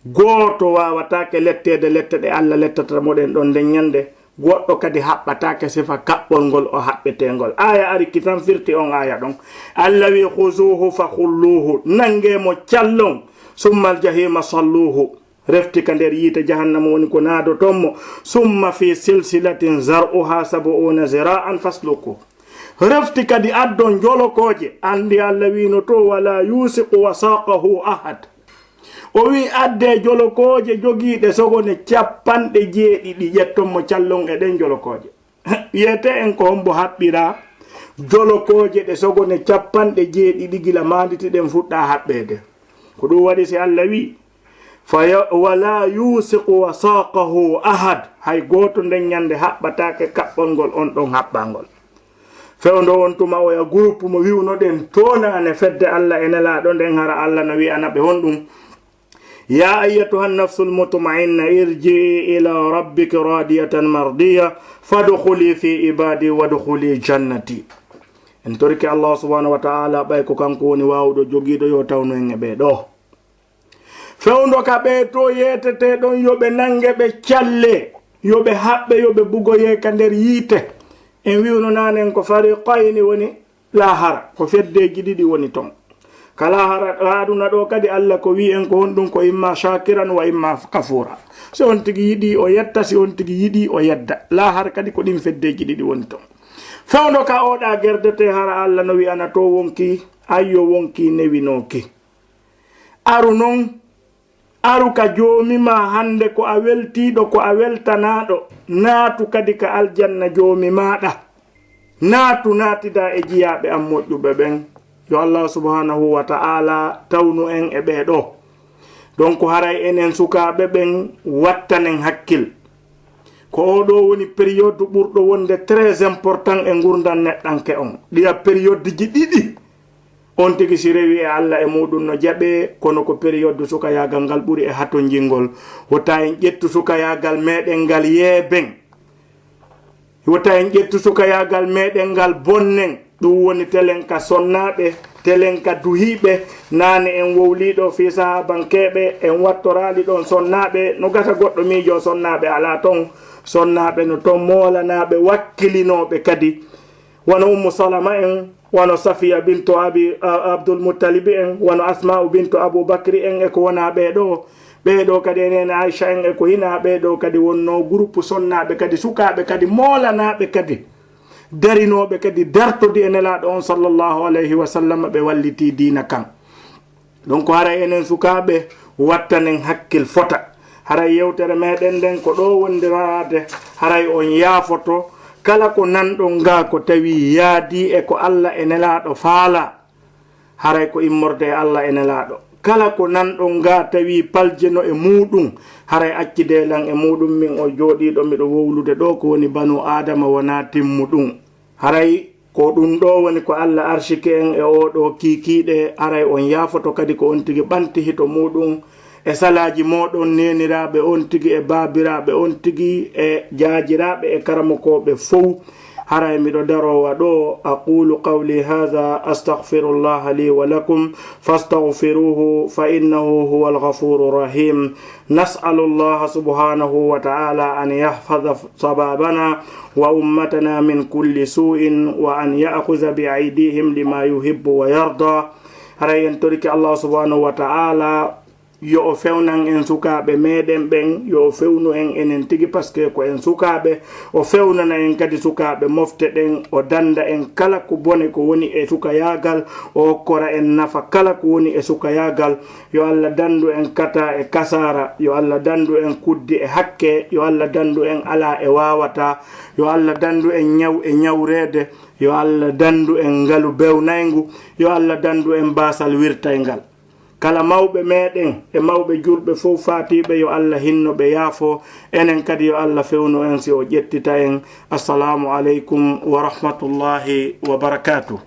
gooto waawataake letteede lette ɗe Alla lettata mo ɗen ɗon nden ñande, goɗɗo kadi haɓɓataake sifa kaɓɓol ngol o haɓɓetee ngol. Aaya ari ki tan firti on aaya ɗon. Alla wi'i, "Khuzuhu fa ghulluhu." Nangee mo callon. "Summa al-jahima salluhu." Refti ka nder yiite jahannama woni ko naadoton mo. "Summa fi silsilatin zar'uha sab'una zira'an fasluku." Refti kadi addon jolokooje. Andi Alla wi'ino to, "Wala yusiqu wasaqahu ahad." O wi'i, "Addee jolokooje jogiiɗe sogone capanɗe jeeɗiɗi, ƴetton mo callon e ɗen jolokooje." Wi'ete en ko hombo haɓɓiraa jolokooje ɗe sogone capanɗe jeeɗiɗi gila maanditi ɗen fuɗɗaa haɓɓeede. Ko ɗun waɗi si Alla wi'i, "Fa ya-, wala yusiqu wasaqahu ahad." Hay gooto nden ñande haɓɓataake kaɓɓol ngol on ɗon haɓɓaa ngol. Fewndo on tuma oya groupe mo wi'unoɗen toonane fedde Alla e Nelaaɗo nden, hara Alla no wi'ana ɓe honɗun? "Ya ayyatuha nafsul mutma'inna, irji'i ila rabbiki radiyatan mardiya, fadkhuli fi ibadi wadkhuli jannati." En torike Allahu subhanahu wa ta'ala, ɓay ko kanko woni waawuɗo jogiiɗo, yo tawnu en e ɓee ɗoo. Fewndo ka ɓee to yeetetee ɗon, yo ɓe nange ɓe callee, yo ɓe haɓɓe, yo ɓe bugoyee ka nder yiite. En wi'uno naanen ko fariqayni woni laahara, ko feddeeji ɗiɗi woni ton. Ka laahara, ka aduna ɗoo kadi, Alla ko wi'i en ko honɗun, ko imma shakiran wa imma kafura. Si on tigi yiɗi o yetta, si on tigi yiɗi o yedda. Laahara kadi ko ɗin feddeeji ɗiɗi woni ton. Fewndo ka oɗa gerdetee, hara Alla no wi'ana to wonkii, ayyo wonkii newinooki. Aru non, aru ka Joomi maa hande ko a weltiiɗo, ko a weltanaaɗo. Naatu kadi ka aljanna Joomi maaɗa. Naatu, naatidaa e jiyaaɓe an moƴƴuɓe ɓen. Yo Allahu subhanahu wa ta'ala tawnu en e ɓee ɗoo. Donc, haray enen sukaaɓe ɓen, wattanen hakkil. Ko oo ɗoo woni période ɓurɗo wonde très important e ngurndan neɗɗanke on. Ɗiya période ji ɗiɗi, on tigi si rewii e Alla e muuɗun no jaɓee, kono ko période sukayaagal ngal ɓuri e hatonjingol. Wota en ƴettu sukayaagal meɗen ngal yeeben. Wota en ƴettu sukayaagal meɗen ngal bonnen. Ɗun woni telen ka sonnaaɓe, telen ka duhiiɓe. Naane en wowlii ɗoo fii sahaabankeeɓe, en wattoraali ɗon sonnaaɓe. No gasa goɗɗo miijoo sonnaaɓe alaa ton. Sonnaaɓe no ton, moolanaaɓe, wakkilinooɓe kadi. Wano Ummu Salama en, wano Safiya bintu Abi, a-, Abdul Muttalibi en, wano Asma'u bintu Abu Bakri en, e ko wonaa ɓee ɗoo. Ɓee ɗoo kadi e neene Aisha en, e ko hinaa ɓee ɗoo kadi wonnoo groupe sonnaaɓe kadi, sukaaɓe kadi, moolanaaɓe kadi, darinooɓe kadi, dartodi e Nelaaɗo on sallallahu alayhi wa sallam, ɓe wallitii diina kan. Donc, haray enen sukaaɓe, wattanen hakkil fota. Haray yewtere meɗen nden ko ɗoo wondirade, haray on yaafoto kala ko nanɗon gaa ko tawii yaadii e ko Alla e Nelaaɗo faalaa, haray ko immorde e Alla e Nelaaɗo. Kala ko nanɗon gaa tawii paljeno e muuɗum, haray accidee lan e muuɗum, min o jooɗiiɗo miɗo wowlude ɗoo, ko woni banu Aadama wonaa timmuɗum. Haray ko ɗun ɗoo woni ko Alla arsiki en e oo ɗoo kiikiiɗe, haray on yaafoto kadi ko on tigi ɓanti hito muuɗum e salaaji mooɗon neeniraaɓe on tigi e baabiraaɓe on tigi e jaajiraaɓe e karamokooɓe fow. Haray miɗo daroowa ɗoo, أقول قولي هذا أستغفر الله لي ولكم فاستغفروه فإنه هو الغفور الرحيم. نسأل الله سبحانه وتعالى أن يحفظ شبابنا وأمتنا من كل سوء وأن يأخذ بأيديهم لما يحب ويرضى. Haray en torike Allahu subhanahu wa ta'ala, yo o fewnan en sukaaɓe meɗen ɓen, yo o fewnu en enen tigi, parce que ko en sukaaɓe, o fewnana en kadi sukaaɓe mofte ɗen, o danda en kala ko bone ko woni e sukayaagal, o okkora en nafa kala ko woni e sukayaagal. Yo Alla dandu en kata e kasaara, yo Alla dandu en kuddi e hakke, yo Alla dandu en alaa e waawataa, yo Alla dandu en ñaw e ñawreede, yo Alla dandu en ngalu bewnayngu, yo Alla dandu en baasal wirtayngal. Kala mawɓe meɗen e mawɓe julɓe fow faatiiɓe, yo Alla hinno ɓe, yaafo. Enen kadi, yo Alla fewnu en si o ƴettita en. Assalaamu aleykum wa rahmatullahi wa barakaatuh.